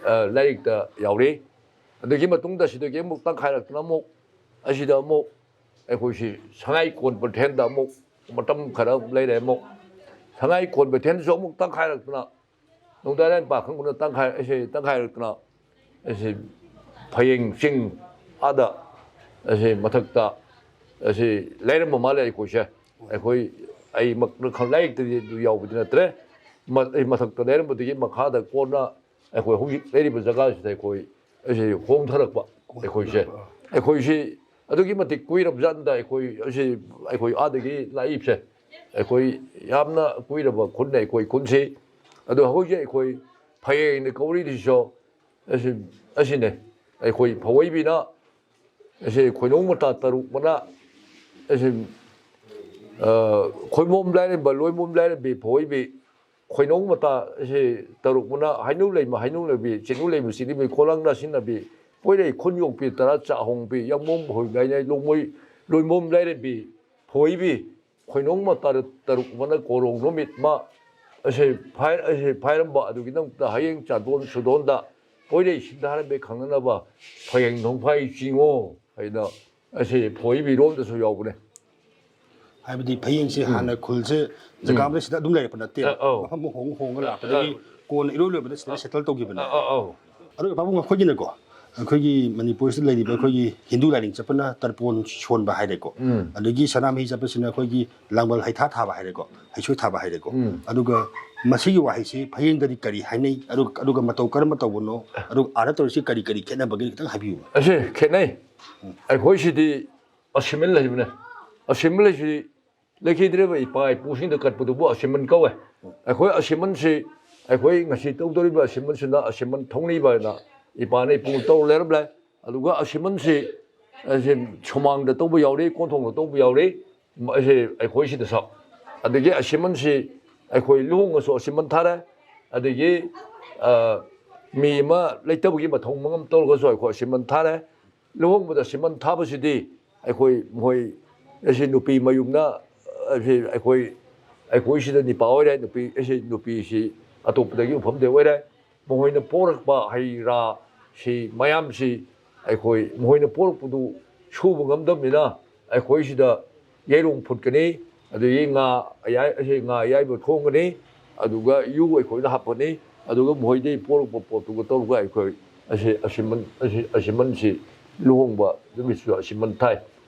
ꯑ, ꯂꯥꯏꯔꯤꯛꯇ ꯌꯥꯎꯔꯤ꯫ ꯑꯗꯨꯒꯤ ꯃꯇꯨꯡꯗ ꯁꯤꯗꯒꯤ ꯑꯃꯨꯛ ꯇꯪꯈꯥꯏꯔꯛꯇꯅ ꯑꯃꯨꯛ ꯑꯁꯤꯗ ꯑꯃꯨꯛ ꯑꯩꯈꯣꯏꯁꯤ ꯁꯉꯥꯏ ꯀꯣꯟ ꯄꯊꯦꯟꯗ ꯑꯃꯨꯛ ꯃꯇꯝ ꯈꯔ ꯂꯩꯔꯦ꯫ ꯑꯃꯨꯛ ꯁꯉꯥꯏ ꯀꯣꯟ ꯄꯊꯦꯟꯗꯁꯨ ꯑꯃꯨꯛ ꯇꯪꯈꯥꯏꯔꯛꯇꯅ ꯅꯣꯡꯗꯥ ꯂꯥꯏꯔꯦꯟ ꯄꯥꯈꯪ ꯄꯨꯟꯅ ꯇꯪꯈꯥꯏ-, ꯑꯁꯤ ꯇꯪꯈꯥꯏꯔꯛꯇꯅ ꯑꯁꯤ ꯐꯌꯦꯡ ꯆꯤꯡ ꯑꯥꯗ ꯑꯁꯤ ꯃꯊꯛꯇ ꯑꯁꯤ ꯂꯩꯔꯝꯕ ꯃꯥꯜꯂꯦ꯫ ꯑꯩꯈꯣꯏꯁꯦ, ꯑꯩꯈꯣꯏ, ꯑꯩꯃꯛꯅ ꯈꯪ-, ꯂꯥꯏꯔꯤꯛꯇꯗꯤ ꯑꯗꯨ ꯌꯥꯎꯕꯗꯤ ꯅꯠꯇ꯭ꯔꯦ꯫ ꯃ-, ꯑꯩ ꯃꯊꯛꯇ ꯂꯩꯔꯝꯕꯗꯒꯤ ꯃꯈꯥꯗ ꯀꯣꯟꯅ ꯑꯩꯈꯣꯏ ꯍꯧꯖꯤꯛ ꯂꯩꯔꯤꯕ ꯖꯒꯥꯁꯤꯗ ꯑꯩꯈꯣꯏ ꯑꯁꯤ ꯍꯣꯡꯊꯔꯛꯄ꯫ ꯑꯩꯈꯣꯏꯁꯦ, ꯑꯩꯈꯣꯏꯁꯤ ꯑꯗꯨꯛꯀꯤ ꯃꯇꯤꯛ ꯀꯨꯏꯔꯕ ꯖꯥꯠꯅꯤꯗ꯫ ꯑꯩꯈꯣꯏ ꯑꯁꯤ, ꯑꯩꯈꯣꯏ ꯑꯥꯗꯒꯤ ꯂꯥꯛꯏꯕꯁꯦ, ꯑꯩꯈꯣꯏ ꯌꯥꯝꯅ ꯀꯨꯏꯔꯕ ꯈꯨꯟꯅꯦ ꯑꯩꯈꯣꯏ ꯈꯨꯟꯁꯤ꯫ ꯑꯗꯣ ꯍꯧꯖꯤꯛ ꯑꯩꯈꯣꯏ ꯐꯌꯦꯡꯅ ꯀꯧꯔꯤꯗꯨꯁꯨ ꯑꯁꯤ, ꯑꯁꯤꯅꯦ꯫ ꯑꯩꯈꯣꯏ ꯐꯋꯩꯕꯤꯅ ꯑꯁꯤ ꯈꯣꯏꯅꯧ ꯃꯇꯥ ꯇꯔꯨꯛ ꯃꯅꯥ ꯑꯁꯤ, ꯑ, ꯈꯣꯏꯃꯣꯝ ꯂꯥꯏꯔꯦꯝꯕ, ꯂꯣꯏꯃꯣꯝ ꯂꯥꯏꯔꯦꯝꯕꯤ, ꯐꯋꯩꯕꯤ, ꯈꯣꯏꯅꯧ ꯃꯇꯥ ꯑꯁꯤ ꯇꯔꯨꯛ ꯃꯅꯥ, ꯍꯩꯅꯧ ꯂꯩꯃ, ꯍꯩꯅꯧ ꯂꯩꯕꯤ, ꯆꯤꯅꯨ ꯂꯩꯃ, ꯆꯤꯅꯤꯕꯤ, ꯈꯣꯂꯥꯡ ꯅꯥꯁꯤꯟꯅꯕꯤ, ꯄꯣꯏꯔꯩ ꯈꯨꯟ ꯌꯣꯛꯄꯤ, ꯇꯔꯥ ꯆꯥꯛꯍꯣꯡꯕꯤ, ꯌꯥꯡꯃꯣꯝ ꯍꯣꯏ ꯂꯥꯏꯅꯩ, ꯂꯣꯡꯃꯣꯏ, ꯂꯣꯏꯃꯣꯝ ꯂꯥꯏꯔꯦꯝꯕꯤ, ꯐꯋꯩꯕꯤ, ꯈꯣꯏꯅꯧ ꯃꯇꯥ ꯇꯔꯨꯛ ꯃꯅꯥ ꯀꯣꯔꯣꯡ ꯅꯨꯃꯤꯠ ꯃꯥ ꯑꯁꯤ ꯐꯥꯏ-, ꯑꯁꯤ ꯐꯥꯏꯔꯝꯕ ꯑꯗꯨꯒꯤꯗꯃꯛꯇ ꯍꯌꯦꯡ ꯆꯥꯗꯣꯟ ꯁꯨꯗꯣꯟꯗ ꯄꯣꯏꯔꯩ ꯁꯤꯟꯊꯥꯔꯝꯕꯤ ꯈꯪꯅꯅꯕ ꯐꯌꯦꯡ ꯅꯣꯡꯐꯥꯏ ꯆꯤꯡꯉꯣ ꯍꯥꯏꯅ ꯑꯁꯤ ꯐꯣꯏꯕꯤꯔꯣꯝꯗꯁꯨ ꯌꯥꯎꯕꯅꯦ꯫ ꯍꯥꯏꯕꯗꯤ ꯐꯌꯦꯡꯁꯦ ꯍꯥꯟꯅ ꯈꯨꯜꯁꯦ ꯖꯒꯥ ꯑꯃꯗ ꯁꯤꯗ ꯑꯗꯨꯝ ꯂꯩꯔꯛꯄ ꯅꯠꯇꯦ꯫ ꯑ, ꯑꯧ꯫ ꯃꯐꯝ ꯍꯣꯡ ꯍꯣꯡꯉ ꯂꯥꯛꯄꯗꯒꯤ ꯀꯣꯟꯅ ꯏꯔꯣꯏ ꯂꯣꯏꯕꯗ ꯁꯤꯗ ꯁꯦꯇꯜ ꯇꯧꯈꯤꯕꯅꯦ꯫ ꯑ, ꯑ, ꯑꯧ꯫ ꯑꯗꯨꯒ ꯄꯥꯕꯨꯡ, ꯑꯩꯈꯣꯏꯒꯤꯅꯦꯀꯣ, ꯑꯩꯈꯣꯏꯒꯤ ꯃꯅꯤꯄꯨꯔꯁꯤꯗ ꯂꯩꯔꯤꯕ ꯑꯩꯈꯣꯏꯒꯤ ꯍꯤꯟꯗꯨ ꯂꯥꯏꯅꯤꯡ ꯆꯠꯄꯅ ꯇꯔꯄꯣꯟ ꯁꯣꯟꯕ ꯍꯥꯏꯔꯦꯀꯣ, ꯑꯗꯒꯤ ꯁꯅꯥꯃꯍꯤ ꯆꯠꯄꯁꯤꯅ ꯑꯩꯈꯣꯏꯒꯤ ꯂꯥꯡꯕꯜ ꯍꯩꯊꯥ ꯊꯥꯕ ꯍꯥꯏꯔꯦꯀꯣ, ꯍꯩꯁꯣꯏ ꯊꯥꯕ ꯍꯥꯏꯔꯦꯀꯣ꯫ ꯑꯗꯨꯒ ꯃꯁꯤꯒꯤ ꯋꯥꯍꯩꯁꯤ ꯐꯌꯦꯡꯗꯗꯤ ꯀꯔꯤ ꯍꯥꯏꯅꯩ? ꯑꯗꯨ-, ꯑꯗꯨꯒ ꯃꯇꯧ ꯀꯔꯝꯕ ꯇꯧꯕꯅꯣ? ꯑꯗꯨꯒ ꯑꯥꯗ ꯇꯧꯔꯤꯁꯤ ꯀꯔꯤ ꯀꯔꯤ ꯈꯦꯠꯅꯕꯒꯦ? ꯈꯤꯇꯪ ꯍꯥꯏꯕꯤꯌꯨ꯫ ꯑꯁꯤ ꯈꯦꯠꯅꯩ꯫ ꯑꯩꯈꯣꯏꯁꯤꯗꯤ ꯑꯁꯤꯃꯟ ꯂꯩꯕꯅꯦ꯫ ꯑꯁꯤꯃꯟ ꯂꯩꯁꯤ ꯂꯩꯈꯤꯗ꯭ꯔꯤꯕ ꯏꯄꯥ ꯏꯄꯨꯁꯤꯡꯗ ꯀꯠꯄꯗꯨꯕꯨ ꯑꯁꯤꯃꯟ ꯀꯧꯋꯦ꯫ ꯑꯩꯈꯣꯏ ꯑꯁꯤꯃꯟꯁꯤ, ꯑꯩꯈꯣꯏ ꯉꯁꯤ ꯇꯧꯗꯧꯔꯤꯕ ꯑꯁꯤꯃꯟꯁꯤꯅ ꯑꯁꯤꯃꯟ ꯊꯧꯅꯤꯕ ꯍꯥꯏꯅ ꯏꯄꯥꯅ ꯏꯄꯨꯅ ꯇꯧꯔ ꯂꯩꯔꯝꯂꯦ꯫ ꯑꯗꯨꯒ ꯑꯁꯤꯃꯟꯁꯤ, ꯑꯁꯤ ꯁꯨꯃꯥꯡꯗ ꯇꯧꯕ ꯌꯥꯎꯔꯤ, ꯀꯣꯟꯊꯣꯡꯗ ꯇꯧꯕ ꯌꯥꯎꯔꯤ, ꯑꯁꯤ ꯑꯩꯈꯣꯏ ꯁꯤꯗꯁꯨ꯫ ꯑꯗꯒꯤ ꯑꯁꯤꯃꯟꯁꯤ ꯑꯩꯈꯣꯏ ꯂꯨꯍꯣꯡꯉꯁꯨ ꯑꯁꯤꯃꯟ ꯊꯥꯔꯦ, ꯑꯗꯒꯤ, ꯑ, ꯃꯤ ꯑꯃ ꯂꯩꯇꯕꯒꯤ ꯃꯊꯧ ꯃꯉꯝ ꯇꯧꯔꯒꯁꯨ ꯑꯩꯈꯣꯏ ꯑꯁꯤꯃꯟ ꯊꯥꯔꯦ꯫ ꯂꯨꯍꯣꯡꯕꯗ ꯑꯁꯤꯃꯟ ꯊꯥꯕꯁꯤꯗꯤ ꯑꯩꯈꯣꯏ ꯃꯈꯣꯏ ꯑꯁꯤ ꯅꯨꯄꯤ ꯃꯌꯨꯝꯅ, ꯑꯁꯤ ꯑꯩꯈꯣꯏ, ꯑꯩꯈꯣꯏ ꯁꯤꯗ ꯅꯤꯄꯥ ꯑꯣꯏꯔꯦ, ꯅꯨꯄꯤ ꯑꯁꯤ, ꯅꯨꯄꯤꯁꯤ ꯑꯇꯣꯞꯄꯗꯒꯤ ꯃꯐꯝꯗ ꯑꯣꯏꯔꯦ꯫ ꯃꯈꯣꯏꯅ ꯄꯣꯔꯛꯄ ꯍꯩ ꯔꯥ ꯁꯤ ꯃꯌꯥꯝꯁꯤ ꯑꯩꯈꯣꯏ, ꯃꯈꯣꯏꯅ ꯄꯣꯔꯛꯄꯗꯨ ꯁꯨꯕ ꯉꯝꯗꯕꯅꯤꯅ ꯑꯩꯈꯣꯏ ꯁꯤꯗ ꯌꯦꯔꯨꯝ ꯐꯨꯠꯀꯅꯤ, ꯑꯗꯒꯤ ꯉꯥ ꯑꯌꯥꯏ-, ꯑꯁꯤ ꯉꯥ ꯑꯌꯥꯏꯕ ꯊꯣꯡꯒꯅꯤ, ꯑꯗꯨꯒ ꯌꯨ ꯑꯩꯈꯣꯏꯅ ꯍꯥꯞꯄꯅꯤ꯫ ꯑꯗꯨꯒ ꯃꯈꯣꯏꯗꯒꯤ ꯄꯣꯔꯛꯄ ꯄꯣꯠꯇꯨꯒ ꯇꯧꯔꯒ ꯑꯩꯈꯣꯏ ꯑꯁꯤ, ꯑꯁꯤꯃꯟ, ꯑꯁꯤ, ꯑꯁꯤꯃꯟꯁꯤ ꯂꯨꯍꯣꯡꯕ ꯅꯨꯃꯤꯠꯁꯨ ꯑꯁꯤꯃꯟ ꯊꯥꯏ꯫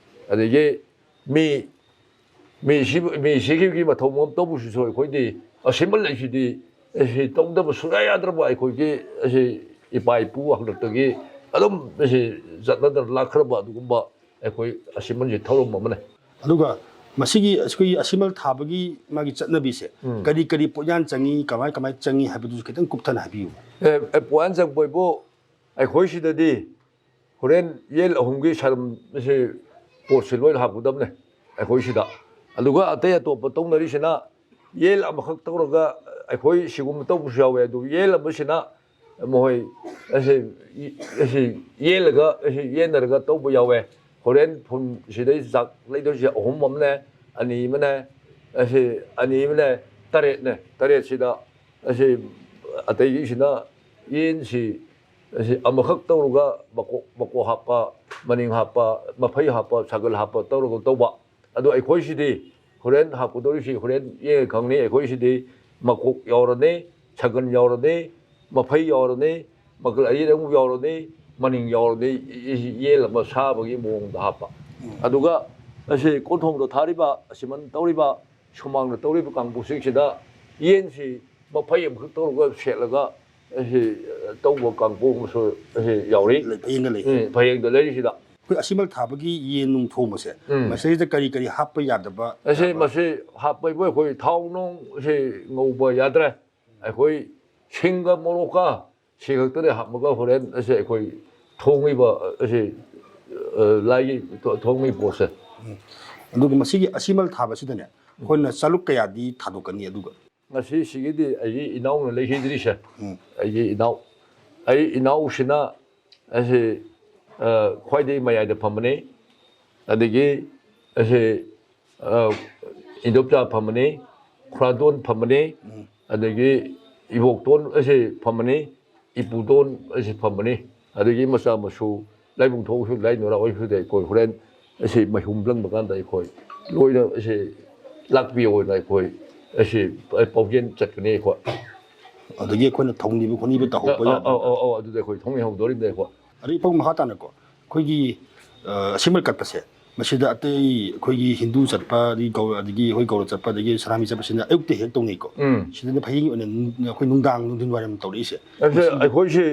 ꯑꯗꯒꯤ ꯃꯤ, ꯃꯤ ꯁꯤ-, ꯃꯤ ꯁꯤꯈꯤꯕꯒꯤ ꯃꯊꯧ ꯃꯉꯝ ꯇꯧꯕꯁꯤꯁꯨ ꯑꯩꯈꯣꯏꯗꯤ ꯑꯁꯤꯃꯟ ꯂꯩꯁꯤꯗꯤ, ꯑꯁꯤ ꯇꯧꯗꯕ ꯁꯨꯡꯌꯥ ꯌꯥꯗ꯭ꯔꯕ ꯑꯩꯈꯣꯏꯒꯤ ꯑꯁꯤ ꯏꯄꯥ ꯏꯄꯨ ꯍꯥꯛꯇꯛꯇꯒꯤ ꯑꯗꯨꯝ ꯑꯁꯤ ꯆꯠꯅꯗꯅ ꯂꯥꯛꯈ꯭ꯔꯕ ꯑꯗꯨꯒꯨꯝꯕ ꯑꯩꯈꯣꯏ ꯑꯁꯤꯃꯟꯁꯤ ꯊꯧꯔꯝ ꯑꯃꯅꯤ꯫ ꯑꯗꯨꯒ ꯃꯁꯤꯒꯤ ꯑꯩꯈꯣꯏꯒꯤ ꯑꯁꯤꯃꯜ ꯊꯥꯕꯒꯤ ꯃꯥꯒꯤ ꯆꯠꯅꯕꯤꯁꯦ ꯎꯝ꯫ ꯀꯔꯤ ꯀꯔꯤ ꯄꯣꯠꯌꯥꯟ ꯆꯪꯉꯤ, ꯀꯃꯥꯏ ꯀꯃꯥꯏ ꯆꯪꯉꯤ ꯍꯥꯏꯕꯗꯨꯁꯨ ꯈꯤꯇꯪ ꯀꯨꯞꯊꯅ ꯍꯥꯏꯕꯤꯌꯨ꯫ ꯑꯦ, ꯑꯦ, ꯄꯣꯠꯌꯥꯟ ꯆꯪꯕ ꯍꯥꯏꯕꯨ ꯑꯩꯈꯣꯏ ꯁꯤꯗꯗꯤ ꯍꯣꯔꯦꯟ ꯌꯦꯟ ꯑꯍꯨꯝꯒꯤ ꯁꯔꯨꯝ ꯑꯁꯤ ꯄꯣꯠꯁꯤ ꯂꯣꯏꯅ ꯍꯥꯞꯀꯗꯕꯅꯦ ꯑꯩꯈꯣꯏ ꯁꯤꯗ꯫ ꯑꯗꯨꯒ ꯑꯇꯩ ꯑꯇꯣꯞꯄ ꯇꯧꯅꯔꯤꯁꯤꯅ ꯌꯦꯟ ꯑꯃꯈꯛ ꯇꯧꯔꯒ ꯑꯩꯈꯣꯏ ꯁꯤꯒꯨꯝꯕ ꯇꯧꯕꯁꯨ ꯌꯥꯎꯋꯦ꯫ ꯑꯗꯨ ꯌꯦꯟ ꯑꯃꯁꯤꯅ ꯃꯈꯣꯏ ꯑꯁꯤ, ꯑꯁꯤ ꯌꯦꯜꯂꯒ, ꯑꯁꯤ ꯌꯦꯟꯅꯔꯒ ꯇꯧꯕ ꯌꯥꯎꯋꯦ꯫ ꯍꯣꯔꯦꯟ ꯐꯨꯝ ꯁꯤꯗꯩ ꯆꯥꯛ ꯂꯩꯗꯣꯏꯁꯦ ꯑꯍꯨꯝ ꯑꯃꯅꯦ, ꯑꯅꯤ ꯑꯃꯅꯦ, ꯑꯁꯤ ꯑꯅꯤ ꯑꯃꯅꯦ, ꯇꯔꯦꯠꯅꯦ꯫ ꯇꯔꯦꯠꯁꯤꯗ ꯑꯁꯤ ꯑꯇꯩꯒꯤꯁꯤꯅ ꯌꯦꯟꯁꯤ ꯑꯁꯤ ꯑꯃꯈꯛ ꯇꯧꯔꯒ ꯃꯀꯣꯛ, ꯃꯀꯣꯛ ꯍꯥꯞꯄ, ꯃꯅꯤꯡ ꯍꯥꯞꯄ, ꯃꯐꯩ ꯍꯥꯞꯄ, ꯁꯒꯜ ꯍꯥꯞꯄ ꯇꯧꯔꯒ ꯇꯧꯕ꯫ ꯑꯗꯣ ꯑꯩꯈꯣꯏꯁꯤꯗꯤ ꯍꯣꯔꯦꯟ ꯍꯥꯞꯀꯗꯧꯔꯤꯁꯤ ꯍꯣꯔꯦꯟ ꯌꯦꯡꯉ ꯈꯪꯅꯤ꯫ ꯑꯩꯈꯣꯏꯁꯤꯗꯤ ꯃꯀꯣꯛ ꯌꯥꯎꯔꯅꯤ, ꯁꯒꯜ ꯌꯥꯎꯔꯅꯤ, ꯃꯐꯩ ꯌꯥꯎꯔꯅꯤ, ꯃꯀꯜ ꯑꯌꯦꯠ ꯑꯃꯨꯛ ꯌꯥꯎꯔꯅꯤ, ꯃꯅꯤꯡ ꯌꯥꯎꯔꯅꯤ, ꯌꯦꯟ ꯑꯃ ꯁꯥꯕꯒꯤ ꯃꯑꯣꯡꯗ ꯍꯥꯞꯄ꯫ ꯎꯝ꯫ ꯑꯗꯨꯒ ꯑꯁꯤ ꯀꯣꯟꯊꯣꯡꯗ ꯊꯥꯔꯤꯕ, ꯑꯁꯤꯃꯟ ꯇꯧꯔꯤꯕ, ꯁꯨꯃꯥꯡꯗ ꯇꯧꯔꯤꯕ ꯀꯥꯡꯕꯨꯁꯤꯡꯁꯤꯗ ꯌꯦꯟꯁꯤ ꯃꯐꯩ ꯑꯃꯈꯛ ꯇꯧꯔꯒ ꯁꯦꯠꯂꯒ ꯑꯁꯤ ꯇꯧꯕ ꯀꯥꯡꯕꯨ ꯑꯃꯁꯨ ꯑꯁꯤ ꯌꯥꯎꯔꯤ꯫ ꯂꯩ, ꯐꯌꯦꯡꯗ ꯂꯩ꯫ ꯎꯝ, ꯐꯌꯦꯡꯗ ꯂꯩꯔꯤꯁꯤꯗ꯫ ꯑꯩꯈꯣꯏ ꯑꯁꯤꯃꯜ ꯊꯥꯕꯒꯤ ꯌꯦꯟ ꯅꯨꯡ ꯊꯣꯡꯕꯁꯦ, ꯎꯝ꯫ ꯃꯁꯤꯗꯩꯗ ꯀꯔꯤ ꯀꯔꯤ ꯍꯥꯞꯄ ꯌꯥꯗꯕ ꯑꯁꯤ ꯌꯥꯕ? ꯃꯁꯤ ꯍꯥꯞꯄꯩꯕꯨ ꯑꯩꯈꯣꯏ ꯊꯥꯎ ꯅꯨꯡ ꯑꯁꯤ ꯉꯧꯕ ꯌꯥꯗ꯭ꯔꯦ꯫ ꯑꯩꯈꯣꯏ ꯁꯤꯡꯒ ꯃꯣꯔꯣꯛꯀ ꯁꯤ ꯈꯛꯇꯗꯤ ꯍꯥꯞꯄꯒ ꯍꯣꯔꯦꯟ ꯑꯁꯤ ꯑꯩꯈꯣꯏ ꯊꯣꯡꯉꯤꯕ ꯑꯁꯤ, ꯑ, ꯂꯥꯏꯒꯤ ꯊꯣ-, ꯊꯣꯡꯉꯤꯕ ꯄꯣꯠꯁꯦ꯫ ꯑꯗꯨꯒ ꯃꯁꯤꯒꯤ ꯑꯁꯤꯃꯜ ꯊꯥꯕꯁꯤꯗꯅꯦ, ꯑꯩꯈꯣꯏꯅ ꯆꯥꯂꯨꯛ ꯀꯌꯥꯗꯤ ꯊꯥꯗꯣꯛꯀꯅꯤ? ꯑꯗꯨꯒ ꯉꯁꯤ ꯁꯤꯒꯤꯗꯤ ꯑꯩꯒꯤ ꯏꯅꯥꯎꯅ ꯂꯩꯈꯤꯗ꯭ꯔꯤꯁꯦ꯫ ꯎꯝ꯫ ꯑꯩꯒꯤ ꯏꯅꯥꯎ, ꯑꯩ ꯏꯅꯥꯎꯁꯤꯅ ꯑꯁꯤ, ꯑ, ꯈ꯭ꯋꯥꯏꯗꯒꯤ ꯃꯌꯥꯏꯗ ꯐꯝꯕꯅꯤ꯫ ꯑꯗꯒꯤ ꯑꯁꯤ, ꯑ, ꯏꯟꯗꯣꯝꯆꯥ ꯐꯝꯕꯅꯤ, ꯈꯨꯔꯥꯗꯣꯟ ꯐꯝꯕꯅꯤ, ꯑꯗꯒꯤ ꯏꯕꯣꯛꯇꯣꯟ ꯑꯁꯤ ꯐꯝꯕꯅꯤ, ꯏꯄꯨꯗꯣꯟ ꯑꯁꯤ ꯐꯝꯕꯅꯤ꯫ ꯑꯗꯒꯤ ꯃꯆꯥ ꯃꯁꯨ ꯂꯥꯏꯕꯨꯡ ꯊꯣꯛꯁꯨ ꯂꯥꯏ ꯅꯣꯔꯥ ꯑꯣꯏꯁꯨꯗ ꯑꯩꯈꯣꯏ ꯍꯣꯔꯦꯟ ꯑꯁꯤ ꯃꯩꯍꯨꯝ ꯂꯪꯕ ꯀꯥꯟꯗ ꯑꯩꯈꯣꯏ ꯂꯣꯏꯅ ꯑꯁꯤ ꯂꯥꯛꯄꯤꯌꯣꯅ ꯑꯩꯈꯣꯏ ꯑꯁꯤ ꯄꯥꯎꯖꯦꯜ ꯆꯠꯀꯅꯤ ꯑꯩꯈꯣꯏ꯫ ꯑꯗꯒꯤ ꯑꯩꯈꯣꯏꯅ ꯊꯧꯅꯤꯕ ꯈꯣꯠꯅꯤꯕ ꯇꯧꯍꯧꯕ ꯑꯧ, ꯌꯥꯗꯕ꯫ ꯑꯧ, ꯑꯧ, ꯑꯧ, ꯑꯗꯨꯗ ꯑꯩꯈꯣꯏ ꯊꯧꯅꯤꯍꯧꯗꯣꯔꯤꯕꯅꯤ ꯑꯩꯈꯣꯏ꯫ ꯑꯗꯩ ꯄꯥꯕꯨꯡ ꯃꯈꯥ ꯇꯥꯅꯀꯣ, ꯑꯩꯈꯣꯏꯒꯤ, ꯑ, ꯑꯁꯤꯃꯜ ꯀꯠꯄꯁꯦ, ꯃꯁꯤꯗ ꯑꯇꯩ ꯑꯩꯈꯣꯏꯒꯤ ꯍꯤꯟꯗꯨ ꯆꯠꯄ, ꯑꯗꯒꯤ ꯒꯧꯔ, ꯑꯗꯒꯤ ꯑꯩꯈꯣꯏ ꯒꯧꯔ ꯆꯠꯄ, ꯑꯗꯒꯤ ꯁꯅꯥꯃꯍꯤ ꯆꯠꯄꯁꯤꯅ ꯑꯌꯨꯛꯇ ꯍꯦꯛ ꯇꯧꯅꯩꯀꯣ꯫ ꯎꯝ꯫ ꯁꯤꯗꯅ ꯐꯌꯦꯡꯒꯤ ꯑꯣꯏꯅ ꯅꯨꯡ-, ꯑꯩꯈꯣꯏ ꯅꯨꯡꯗꯥꯡ ꯅꯨꯡꯊꯤꯟ ꯋꯥꯏꯔꯝ ꯇꯧꯔꯛꯏꯁꯦ꯫ ꯑꯁꯤ ꯑꯩꯈꯣꯏꯁꯤ,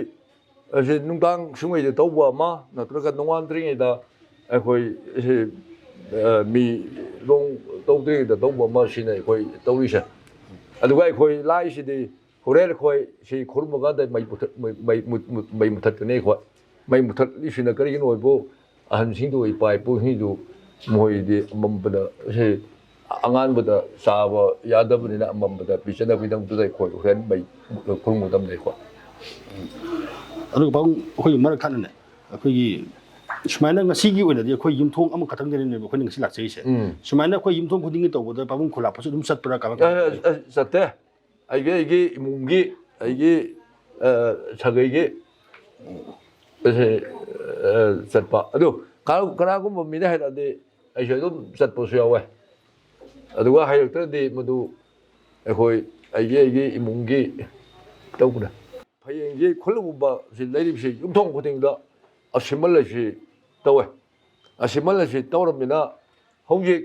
ꯑꯁꯤ ꯅꯨꯡꯗꯥꯡ ꯁꯨꯡꯉꯩꯗ ꯇꯧꯕ ꯑꯃ, ꯅꯠꯇ꯭ꯔꯒ ꯅꯣꯡꯉꯥꯟꯗ꯭ꯔꯤꯉꯩꯗ ꯑꯩꯈꯣꯏ ꯁꯤ, ꯑ, ꯃꯤ ꯂꯣꯡ ꯇꯧꯗ꯭ꯔꯤꯉꯩꯗ ꯇꯧꯕ ꯑꯃ, ꯁꯤꯅ ꯑꯩꯈꯣꯏ ꯇꯧꯔꯤꯁꯦ꯫ ꯑꯗꯨꯒ ꯑꯩꯈꯣꯏ ꯂꯥꯏꯁꯤꯗꯤ ꯍꯣꯔꯦꯟ ꯑꯩꯈꯣꯏ ꯁꯤ ꯈꯨꯔꯨꯝꯕ ꯀꯥꯟꯗ ꯃꯩ ꯃꯨꯊꯠ-, ꯃꯩ, ꯃꯩ ꯃꯨꯠ-, ꯃꯨꯠ-, ꯃꯩ ꯃꯨꯊꯠꯀꯅꯤ ꯑꯩꯈꯣꯏ꯫ ꯃꯩ ꯃꯨꯊꯠꯂꯤꯁꯤꯅ ꯀꯔꯤꯒꯤꯅꯣ ꯍꯥꯏꯕꯨ, ꯑꯍꯟꯁꯤꯡꯗꯨ, ꯏꯄꯥ ꯏꯄꯨꯁꯤꯡꯗꯨ, ꯃꯈꯣꯏꯗꯤ ꯑꯃꯝꯕꯗ ꯁꯤ ꯑꯉꯥꯟꯕꯗ ꯆꯥꯕ ꯌꯥꯗꯕꯅꯤꯅ ꯑꯃꯝꯕꯗ ꯄꯤꯖꯅꯕꯒꯤꯗꯃꯛꯇ ꯑꯩꯈꯣꯏ ꯍꯣꯔꯦꯟ ꯃꯩ ꯈꯨꯔꯨꯝꯒꯗꯕꯅꯤ ꯑꯩꯈꯣꯏ꯫ ꯑꯗꯨꯒ ꯄꯥꯕꯨꯡ, ꯑꯩꯈꯣꯏꯒꯤ ꯃꯔꯛ ꯊꯠꯅꯅꯦ, ꯑꯩꯈꯣꯏꯒꯤ ꯁꯨꯃꯥꯏꯅ ꯉꯁꯤꯒꯤ ꯑꯣꯏꯅꯗꯤ ꯑꯩꯈꯣꯏ ꯌꯨꯝꯊꯣꯡ ꯑꯃꯈꯛꯇꯪꯗꯅꯦꯕ ꯑꯩꯈꯣꯏꯅ ꯉꯁꯤ ꯂꯥꯛꯆꯔꯤꯁꯦ꯫ ꯎꯝ꯫ ꯁꯨꯃꯥꯏꯅ ꯑꯩꯈꯣꯏ ꯌꯨꯝꯊꯣꯡ ꯈꯨꯗꯤꯡꯒꯤ ꯇꯧꯕꯗ ꯄꯥꯕꯨꯡ ꯈꯨꯜ ꯂꯥꯛꯄꯁꯨ ꯑꯗꯨꯝ ꯆꯠꯄ꯭ꯔꯥ, ꯀꯃꯥꯏ ꯑ, ꯑ, ꯆꯠꯇꯦ꯫ ꯑꯩꯒꯤ, ꯑꯩꯒꯤ ꯏꯃꯨꯡꯒꯤ, ꯑꯩꯒꯤ, ꯑ, ꯁꯥꯒꯩꯒꯤ, ꯑꯁꯤ, ꯑ, ꯆꯠꯄ꯫ ꯑꯗꯨ ꯀꯅꯥ-, ꯀꯅꯥꯒꯨꯝꯕ ꯃꯤꯅ ꯍꯥꯏꯔꯛꯑꯗꯤ ꯑꯩꯁꯨ ꯑꯗꯨꯝ ꯆꯠꯄꯁꯨ ꯌꯥꯎꯋꯦ꯫ ꯑꯗꯨꯒ ꯍꯥꯏꯔꯛꯇ꯭ꯔꯗꯤ ꯃꯗꯨ ꯑꯩꯈꯣꯏ, ꯑꯩꯒꯤ, ꯑꯩꯒꯤ ꯏꯃꯨꯡꯒꯤ ꯇꯧꯕꯅꯦ꯫ ꯐꯌꯦꯡꯒꯤ ꯈꯨꯜ ꯑꯄꯨꯝꯕ ꯁꯤ ꯂꯩꯔꯤꯕꯁꯤ ꯌꯨꯝꯊꯣꯡ ꯈꯨꯗꯤꯡꯗ ꯑꯁꯤꯃꯜ ꯑꯁꯤ ꯇꯧꯋꯦ꯫ ꯑꯁꯤꯃꯜ ꯑꯁꯤ ꯇꯧꯔꯕꯅꯤꯅ ꯍꯧꯖꯤꯛ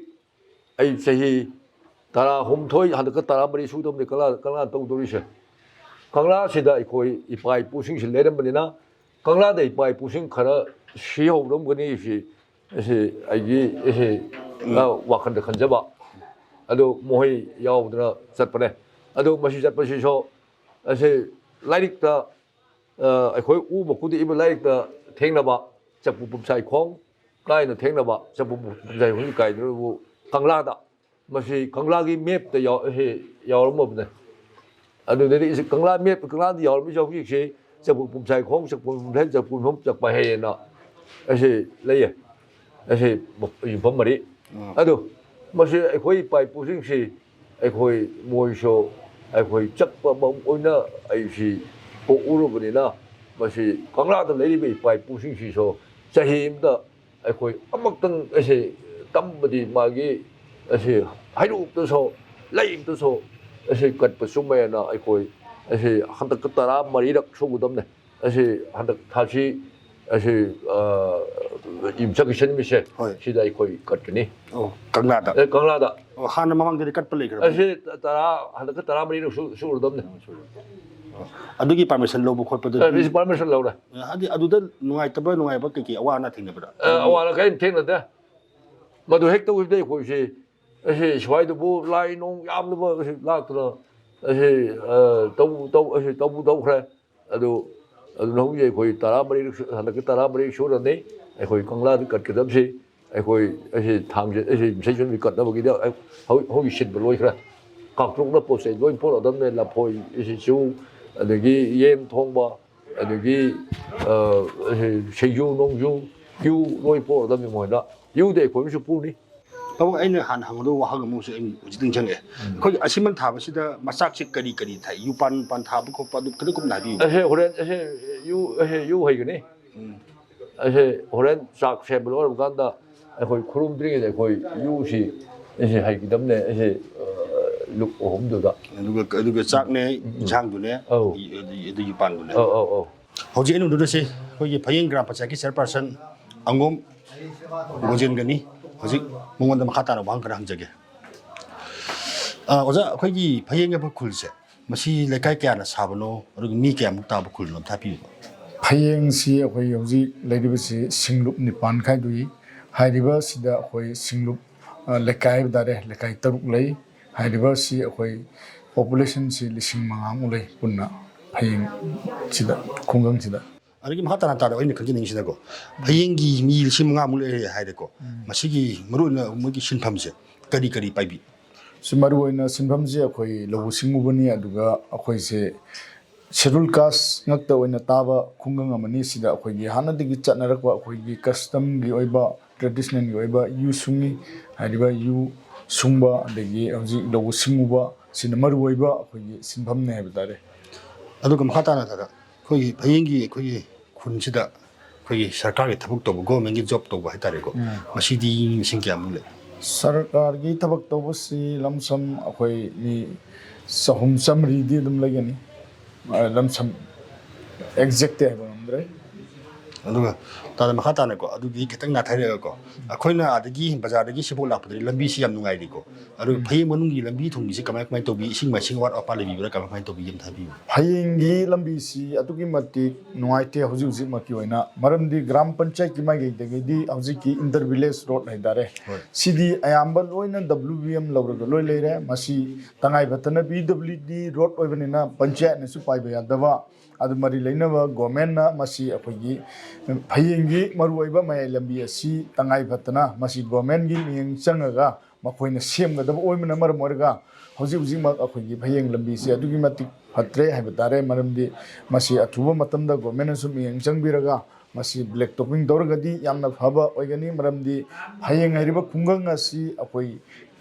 ꯑꯩ ꯆꯍꯤ ꯇꯔꯥꯍꯨꯝꯗꯣꯏ, ꯍꯟꯗꯛꯀ ꯇꯔꯥꯃꯔꯤ ꯁꯨꯗꯕꯅꯤ ꯀꯪꯂꯥ, ꯀꯪꯂꯥ ꯇꯧꯗꯧꯔꯤꯁꯦ꯫ ꯀꯪꯂꯥꯁꯤꯗ ꯑꯩꯈꯣꯏ ꯏꯄꯥ ꯏꯄꯨꯁꯤꯡꯁꯤ ꯂꯩꯔꯝꯕꯅꯤꯅ, ꯀꯪꯂꯥꯗ ꯏꯄꯥ ꯏꯄꯨꯁꯤꯡ ꯈꯔ ꯁꯤꯍꯧꯔꯝꯒꯅꯤ ꯁꯤ, ꯁꯤ ꯑꯩꯒꯤ, ꯁꯤ, ꯑ, ꯋꯥꯈꯜꯗ ꯈꯟꯖꯕ꯫ ꯑꯗꯨ ꯃꯈꯣꯏ ꯌꯥꯎꯗꯅ ꯆꯠꯄꯅꯦ꯫ ꯑꯗꯨ ꯃꯁꯤ ꯆꯠꯄꯁꯤꯁꯨ ꯑꯁꯤ ꯂꯥꯏꯔꯤꯛꯇ, ꯑ, ꯑꯩꯈꯣꯏ ꯎ ꯃꯀꯨꯗ ꯏꯕ ꯂꯥꯏꯔꯤꯛꯇ ꯊꯦꯡꯅꯕ ꯆꯐꯨ ꯄꯨꯝꯁꯥꯏꯈꯣꯡ ꯀꯥꯏꯅ ꯊꯦꯡꯅꯕ ꯆꯐꯨ ꯄꯨꯝꯁꯥꯏꯈꯣꯡ ꯀꯥꯏꯗꯨꯅꯕꯨ ꯀꯪꯂꯥꯗ, ꯃꯁꯤ ꯀꯪꯂꯥꯒꯤ ꯃꯦꯞꯇ ꯌꯥꯎ-, ꯑꯁꯤ ꯌꯥꯎꯔꯝꯃꯕꯅꯦ꯫ ꯑꯗꯨꯗꯗꯤ ꯏꯁ-, ꯀꯪꯂꯥ ꯃꯦꯞ, ꯀꯪꯂꯥꯗ ꯌꯥꯎꯔꯝꯃꯤꯁꯦ ꯍꯧꯖꯤꯛꯁꯤ ꯆꯐꯨ ꯄꯨꯝꯁꯥꯏꯈꯣꯡ, ꯆꯐꯨ ꯄꯨꯝꯁꯥꯏ, ꯆꯐꯨ ꯄꯨꯝꯐꯝ ꯆꯠꯄ ꯍꯩꯌꯦꯅ ꯑꯁꯤ ꯂꯩꯌꯦ꯫ ꯑꯁꯤ ꯌꯨꯝꯐꯝ ꯃꯔꯤ꯫ ꯑꯥ꯫ ꯑꯗꯨ ꯃꯁꯤ ꯑꯩꯈꯣꯏ ꯏꯄꯥ ꯏꯄꯨꯁꯤꯡꯁꯤ ꯑꯩꯈꯣꯏ ꯃꯣꯏꯁꯨ ꯑꯩꯈꯣꯏ ꯆꯠꯄ ꯑꯃ ꯑꯣꯏꯅ ꯑꯩꯁꯤ ꯄꯣꯛꯎꯔꯕꯅꯤꯅ ꯃꯁꯤ ꯀꯪꯂꯥꯗ ꯂꯩꯔꯤꯕ ꯏꯄꯥ ꯏꯄꯨꯁꯤꯡꯁꯤꯁꯨ ꯆꯍꯤ ꯑꯃꯗ ꯑꯩꯈꯣꯏ ꯑꯃꯨꯛꯇꯪ ꯑꯁꯤ ꯇꯝꯕꯗꯤ ꯃꯥꯒꯤ ꯑꯁꯤ ꯍꯩꯔꯨꯛꯇꯁꯨ ꯂꯩꯕꯗꯁꯨ ꯑꯁꯤ ꯀꯠꯄ ꯆꯨꯝꯃꯦꯅ ꯑꯩꯈꯣꯏ ꯑꯁꯤ ꯍꯟꯗꯛꯀ ꯇꯔꯥ ꯃꯔꯤꯔꯛ ꯁꯨꯒꯗꯕꯅꯦ꯫ ꯑꯁꯤ ꯍꯟꯗꯛ ꯊꯥꯁꯤ ꯑꯁꯤ, ꯑ, ꯌꯨꯝꯁꯀꯩꯁ ꯅꯨꯃꯤꯠꯁꯦ ꯍꯣꯏ꯫ ꯁꯤꯗ ꯑꯩꯈꯣꯏ ꯀꯠꯀꯅꯤ꯫ ꯑꯣ, ꯀꯪꯂꯥꯗ? ꯑꯦ, ꯀꯪꯂꯥꯗ꯫ ꯑꯣ, ꯍꯥꯟꯅ ꯃꯃꯥꯡꯗꯗꯤ ꯀꯠꯄ ꯂꯩꯈ꯭ꯔꯕ? ꯑꯁꯤ ꯇꯔꯥ, ꯍꯟꯗꯛꯀ ꯇꯔꯥꯃꯔꯤꯔꯛ ꯁꯨ-, ꯁꯨꯔꯗꯕꯅꯦ꯫ ꯑꯣ, ꯁꯨꯔꯦ꯫ ꯑꯣ, ꯑꯗꯨꯒꯤ permission ꯂꯧꯕ ꯈꯣꯠꯄꯗꯨ ꯑꯦ, ꯑꯗꯨꯗꯤ ꯑꯗꯨꯒꯤ permission ꯂꯧꯔꯦ꯫ ꯑꯦ, ꯍꯥꯏꯗꯤ ꯑꯗꯨꯗ ꯅꯨꯡꯉꯥꯏꯇꯕ, ꯅꯨꯡꯉꯥꯏꯕ ꯀꯩꯀꯩ ꯑꯋꯥ ꯑꯅꯥ ꯊꯦꯡꯅꯕ꯭ꯔꯥ? ꯑꯦ, ꯑꯋꯥ ꯑꯅꯥ ꯀꯔꯤꯝ ꯊꯦꯡꯅꯗꯦ꯫ ꯃꯗꯨ ꯍꯦꯛ ꯇꯧꯈꯤꯕꯗꯩ ꯑꯩꯈꯣꯏꯁꯤ, ꯑꯁꯤ ꯁ꯭ꯋꯥꯏꯗꯕꯨ ꯂꯥꯏ ꯅꯣꯡ ꯌꯥꯝꯅꯕ ꯑꯁꯤ ꯂꯥꯛꯇꯅ, ꯑꯁꯤ, ꯑ, ꯇꯧ-, ꯇꯧ-, ꯑꯁꯤ ꯇꯧꯕꯨ ꯇꯧꯈ꯭ꯔꯦ꯫ ꯑꯗꯨ, ꯑꯗꯨꯅ ꯍꯧꯖꯤꯛ ꯑꯩꯈꯣꯏ ꯇꯔꯥꯃꯔꯤꯔꯛ ꯁꯨ-, ꯍꯟꯗꯛꯀꯤ ꯇꯔꯥꯃꯔꯤ ꯁꯨꯔꯅꯤ꯫ ꯑꯩꯈꯣꯏ ꯀꯪꯂꯥꯗ ꯀꯠꯀꯗꯕꯁꯤ ꯑꯩꯈꯣꯏ ꯑꯁꯤ ꯊꯥꯡꯖ-, ꯑꯁꯤ ꯌꯨꯝꯁꯀꯩꯁ ꯅꯨꯃꯤꯠ ꯀꯠꯅꯕꯒꯤꯗ ꯑꯩ ꯍꯧ-, ꯍꯧꯖꯤꯛ ꯁꯤꯟꯕ ꯂꯣꯏꯈ꯭ꯔꯦ꯫ ꯀꯥꯡꯇ꯭ꯔꯨꯛꯅ ꯄꯣꯠ ꯆꯩ ꯂꯣꯏ ꯄꯨꯔꯛꯑꯗꯕꯅꯦ꯫ ꯂꯐꯣꯏ, ꯑꯁꯤꯁꯨ, ꯑꯗꯒꯤ ꯌꯦꯟ ꯊꯣꯡꯕ, ꯑꯗꯒꯤ, ꯑ, ꯑꯁꯤ ꯁꯤꯡꯖꯨ ꯅꯣꯡꯖꯨ, ꯌꯨ ꯂꯣꯏ ꯄꯨꯔꯛꯑꯗꯕꯅꯤ ꯃꯣꯏꯅ꯫ ꯌꯨꯗꯤ ꯑꯩꯈꯣꯏꯅꯁꯨ ꯄꯨꯅꯤ꯫ ꯄꯥꯕꯨꯡ, ꯑꯩꯅ ꯍꯥꯟꯅ ꯍꯪꯒꯗꯧꯕ ꯋꯥꯍꯪ ꯑꯃꯁꯨ ꯑꯩ ꯍꯧꯖꯤꯛꯇꯪ ꯅꯤꯡꯁꯤꯡꯉꯛꯑꯦ꯫ ꯎꯝ꯫ ꯑꯩꯈꯣꯏꯒꯤ ꯑꯁꯤꯟꯃꯟ ꯊꯥꯕꯁꯤꯗ ꯃꯆꯥꯛꯁꯦ ꯀꯔꯤ ꯀꯔꯤ ꯊꯥꯏ? ꯌꯨ ꯄꯥꯟ, ꯄꯥꯟ ꯊꯥꯕ ꯈꯣꯠꯄ ꯑꯗꯨ ꯈꯤꯇꯪ ꯀꯨꯞꯅ ꯍꯥꯏꯕꯤꯌꯨ꯫ ꯑꯁꯦ ꯍꯣꯔꯦꯟ, ꯑꯁꯦ ꯌꯨ, ꯑꯁꯦ ꯌꯨ ꯍꯩꯒꯅꯤ꯫ ꯎꯝ꯫ ꯑꯁꯦ ꯍꯣꯔꯦꯟ ꯆꯥꯛ ꯁꯦꯝꯕ ꯂꯣꯏꯔꯕ ꯀꯥꯟꯗ ꯑꯩꯈꯣꯏ ꯈꯨꯔꯨꯝꯗ꯭ꯔꯤꯉꯩꯗ ꯑꯩꯈꯣꯏ ꯌꯨꯁꯤ ꯑꯁꯦ ꯍꯩꯒꯗꯕꯅꯦ꯫ ꯑꯁꯦ, ꯑ, ꯂꯨꯞ ꯑꯍꯨꯝꯗꯨꯗ꯫ ꯑꯗꯨꯒ, ꯑꯗꯨꯒ ꯆꯥꯛꯅꯦ, ꯎꯝ, ꯎꯝ꯫ ꯏꯟꯁꯥꯡꯗꯨꯅꯦ, ꯑꯧ꯫ ꯑꯗꯨ, ꯑꯗꯨꯒꯤ ꯄꯥꯟꯗꯨꯅꯦ꯫ ꯑꯧ, ꯑꯧ, ꯑꯧ꯫ ꯍꯧꯖꯤꯛ ꯑꯩꯅ ꯎꯅꯗꯣꯏꯁꯦ ꯑꯩꯈꯣꯏꯒꯤ ꯐꯌꯦꯡ ꯒ꯭ꯔꯥꯝ ꯄꯟꯆꯥꯌꯠꯀꯤ chairperson ꯑꯉꯣꯝ ꯒꯣꯖꯦꯟꯒꯅꯤ꯫ ꯍꯧꯖꯤꯛ ꯃꯉꯣꯟꯗ ꯃꯈꯥ ꯇꯥꯅ ꯋꯥꯍꯪ ꯈꯔ ꯍꯪꯖꯒꯦ꯫ ꯑ, ꯑꯣꯖꯥ, ꯑꯩꯈꯣꯏꯒꯤ ꯐꯌꯦꯡ ꯍꯥꯏꯕ ꯈꯨꯜꯁꯦ, ꯃꯁꯤ ꯂꯩꯀꯥꯏ ꯀꯌꯥꯅ ꯁꯥꯕꯅꯣ, ꯑꯗꯨꯒ ꯃꯤ ꯀꯌꯥꯃꯨꯛ ꯇꯥꯕ ꯈꯨꯜꯅꯣ ꯑꯝꯇ ꯍꯥꯏꯕꯤꯌꯨꯕ꯫ ꯐꯌꯦꯡꯁꯤ ꯑꯩꯈꯣꯏ ꯍꯧꯖꯤꯛ ꯂꯩꯔꯤꯕꯁꯤ ꯁꯤꯡꯂꯨꯞ ꯅꯤꯄꯥꯟ ꯈꯥꯏꯗꯣꯛꯏ꯫ ꯍꯥꯏꯔꯤꯕꯁꯤꯗ ꯑꯩꯈꯣꯏ ꯁꯤꯡꯂꯨꯞ, ꯑ, ꯂꯩꯀꯥꯏ ꯍꯥꯏꯕ ꯇꯥꯔꯦ, ꯂꯩꯀꯥꯏ ꯇꯔꯨꯛ ꯂꯩ꯫ ꯍꯥꯏꯔꯤꯕꯁꯤ ꯑꯩꯈꯣꯏ populationꯁꯤ ꯂꯤꯁꯤꯡ ꯃꯉꯥꯃꯨꯛ ꯂꯩ ꯄꯨꯟꯅ ꯐꯌꯦꯡꯁꯤꯗ, ꯈꯨꯡꯒꯪꯁꯤꯗ꯫ ꯑꯗꯒꯤ ꯃꯈꯥ ꯇꯥꯅ ꯇꯥꯔꯛꯑꯣ, ꯑꯩꯅ ꯈꯪꯖꯅꯤꯡꯉꯤꯁꯤꯅꯀꯣ, ꯐꯌꯦꯡꯒꯤ ꯃꯤ ꯂꯤꯁꯤꯡ ꯃꯉꯥꯃꯨꯛ ꯂꯩꯔꯦ ꯍꯥꯏꯔꯦꯀꯣ, ꯃꯁꯤꯒꯤ ꯃꯔꯨꯑꯣꯏꯅ ꯃꯣꯏꯒꯤ ꯁꯤꯟꯐꯝꯁꯦ ꯀꯔꯤ ꯀꯔꯤ ꯄꯥꯏꯕꯤ? ꯁꯤ ꯃꯔꯨꯑꯣꯏꯅ ꯁꯤꯟꯐꯝꯁꯤ ꯑꯩꯈꯣꯏ ꯂꯧꯎ ꯁꯤꯡꯎꯕꯅꯤ, ꯑꯗꯨꯒ ꯑꯩꯈꯣꯏꯁꯦ ꯁꯦꯗꯨꯜ ꯀꯥꯁ ꯉꯛꯇ ꯑꯣꯏꯅ ꯇꯥꯕ ꯈꯨꯡꯒꯪ ꯑꯃꯅꯤ꯫ ꯁꯤꯗ ꯑꯩꯈꯣꯏꯒꯤ ꯍꯥꯟꯅꯗꯒꯤ ꯆꯠꯅꯔꯛꯄ ꯑꯩꯈꯣꯏꯒꯤ ꯀꯁꯇꯝꯒꯤ ꯑꯣꯏꯕ, ꯇ꯭ꯔꯦꯗꯤꯁꯅꯦꯜꯒꯤ ꯑꯣꯏꯕ ꯌꯨ ꯁꯨꯡꯉꯤ꯫ ꯍꯥꯏꯔꯤꯕ ꯌꯨ ꯁꯨꯡꯕ ꯑꯗꯒꯤ ꯍꯧꯖꯤꯛ ꯂꯧꯎ ꯁꯤꯡꯎꯕ ꯁꯤꯅ ꯃꯔꯨꯑꯣꯏꯕ ꯑꯩꯈꯣꯏꯒꯤ ꯁꯤꯟꯐꯝꯅꯤ ꯍꯥꯏꯕ ꯇꯥꯔꯦ꯫ ꯑꯗꯨꯒ ꯃꯈꯥ ꯇꯥꯅ ꯇꯥꯔꯛ ꯑꯩꯈꯣꯏꯒꯤ ꯐꯌꯦꯡꯒꯤ ꯑꯩꯈꯣꯏꯒꯤ ꯈꯨꯟꯁꯤꯗ ꯑꯩꯈꯣꯏꯒꯤ ꯁꯔꯀꯥꯔꯒꯤ ꯊꯕꯛ ꯇꯧꯕ, ꯒꯣꯔꯃꯦꯟꯒꯤ ꯖꯣꯕ ꯇꯧꯕ ꯍꯥꯏꯇꯥꯔꯦꯀꯣ, ꯃꯁꯤꯗꯤ ꯃꯤ ꯃꯁꯤꯡ ꯀꯌꯥꯃꯨꯛ ꯂꯩ? ꯁꯔꯀꯥꯔꯒꯤ ꯊꯕꯛ ꯇꯧꯕꯁꯤ ꯂꯝꯁꯝ ꯑꯩꯈꯣꯏ ꯃꯤ ꯆꯍꯨꯝ ꯆꯥꯃꯔꯤꯗꯤ ꯑꯗꯨꯝ ꯂꯩꯒꯅꯤ꯫ ꯑ, ꯂꯝꯁꯝ ꯑꯦꯛꯖꯦꯛꯇꯤ ꯍꯥꯏꯕ ꯉꯝꯗ꯭ꯔꯦ꯫ ꯑꯗꯨꯒ ꯇꯥꯗ ꯃꯈꯥ ꯇꯥꯅꯀꯣ, ꯑꯗꯨꯗꯤ ꯈꯤꯇꯪ ꯅꯥꯊꯩꯔꯛꯑꯒꯀꯣ, ꯑꯩꯈꯣꯏꯅ ꯑꯗꯒꯤ ꯕꯖꯥꯔꯗꯒꯤ ꯁꯤꯐꯥꯎ ꯂꯥꯛꯄꯗꯗꯤ ꯂꯝꯕꯤꯁꯤ ꯌꯥꯝ ꯅꯨꯡꯉꯥꯏꯔꯤꯀꯣ, ꯑꯗꯨꯒ ꯐꯌꯦꯡ ꯃꯅꯨꯡꯒꯤ ꯂꯝꯕꯤ ꯊꯣꯡꯒꯤꯁꯤ ꯀꯃꯥꯏ ꯀꯃꯥꯏꯅ ꯇꯧꯕꯤ? ꯏꯁꯤꯡ ꯃꯥꯏꯁꯤꯡ ꯑꯋꯥꯠ ꯑꯄꯥ ꯂꯩꯕꯤꯕ꯭ꯔꯥ? ꯀꯃꯥꯏ ꯀꯃꯥꯏꯅ ꯇꯧꯕꯤ? ꯑꯝꯇ ꯍꯥꯏꯕꯤꯌꯨ꯫ ꯐꯌꯦꯡꯒꯤ ꯂꯝꯕꯤꯁꯤ ꯑꯗꯨꯛꯀꯤ ꯃꯇꯤꯛ ꯅꯨꯡꯉꯥꯏꯇꯦ ꯍꯧꯖꯤꯛ ꯍꯧꯖꯤꯛꯃꯛꯀꯤ ꯑꯣꯏꯅ, ꯃꯔꯝꯗꯤ ꯒ꯭ꯔꯥꯝ ꯄꯟꯆꯥꯌꯠꯀꯤ ꯃꯥꯏꯀꯩꯗꯒꯤꯗꯤ ꯍꯧꯖꯤꯛꯀꯤ ꯏꯟꯇꯔ ꯚꯤꯂꯦꯖ ꯔꯣꯗ ꯍꯥꯏꯇꯥꯔꯦ, ꯍꯣꯏ꯫ ꯁꯤꯗꯤ ꯑꯌꯥꯝꯕ ꯂꯣꯏꯅ W B M ꯂꯧꯔꯒ ꯂꯣꯏ ꯂꯩꯔꯦ꯫ ꯃꯁꯤ ꯇꯉꯥꯏ ꯐꯗꯅ P W D ꯔꯣꯗ ꯑꯣꯏꯕꯅꯤꯅ ꯄꯟꯆꯥꯌꯠꯅꯁꯨ ꯄꯥꯏꯕ ꯌꯥꯗꯕ, ꯑꯗꯨ ꯃꯔꯤ ꯂꯩꯅꯕ ꯒꯣꯔꯃꯦꯟꯅ ꯃꯁꯤ ꯑꯩꯈꯣꯏꯒꯤ ꯐꯌꯦꯡꯒꯤ ꯃꯔꯨꯑꯣꯏꯕ ꯃꯌꯥꯏ ꯂꯝꯕꯤ ꯑꯁꯤ ꯇꯉꯥꯏ ꯐꯗꯅ ꯃꯁꯤ ꯒꯣꯔꯃꯦꯟꯒꯤ ꯃꯤꯠꯌꯦꯡ ꯆꯪꯉꯒ ꯃꯈꯣꯏꯅ ꯁꯦꯝꯒꯗꯕ ꯑꯣꯏꯕꯅ ꯃꯔꯝ ꯑꯣꯏꯔꯒ ꯍꯧꯖꯤꯛ ꯍꯧꯖꯤꯛꯃꯛ ꯑꯩꯈꯣꯏꯒꯤ ꯐꯌꯦꯡ ꯂꯝꯕꯤꯁꯤ ꯑꯗꯨꯛꯀꯤ ꯃꯇꯤꯛ ꯐꯠꯇ꯭ꯔꯦ ꯍꯥꯏꯕ ꯇꯥꯔꯦ꯫ ꯃꯔꯝꯗꯤ ꯃꯁꯤ ꯑꯊꯨꯕ ꯃꯇꯝꯗ ꯒꯣꯔꯃꯦꯟꯅꯁꯨ ꯃꯤꯠꯌꯦꯡ ꯆꯪꯕꯤꯔꯒ ꯃꯁꯤ ꯕ꯭ꯂꯦꯛ ꯇꯣꯞꯄꯤꯡ ꯇꯧꯔꯒꯗꯤ ꯌꯥꯝꯅ ꯐꯕ ꯑꯣꯏꯒꯅꯤ꯫ ꯃꯔꯝꯗꯤ ꯐꯌꯦꯡ ꯍꯥꯏꯔꯤꯕ ꯈꯨꯡꯒꯪ ꯑꯁꯤ ꯑꯩꯈꯣꯏ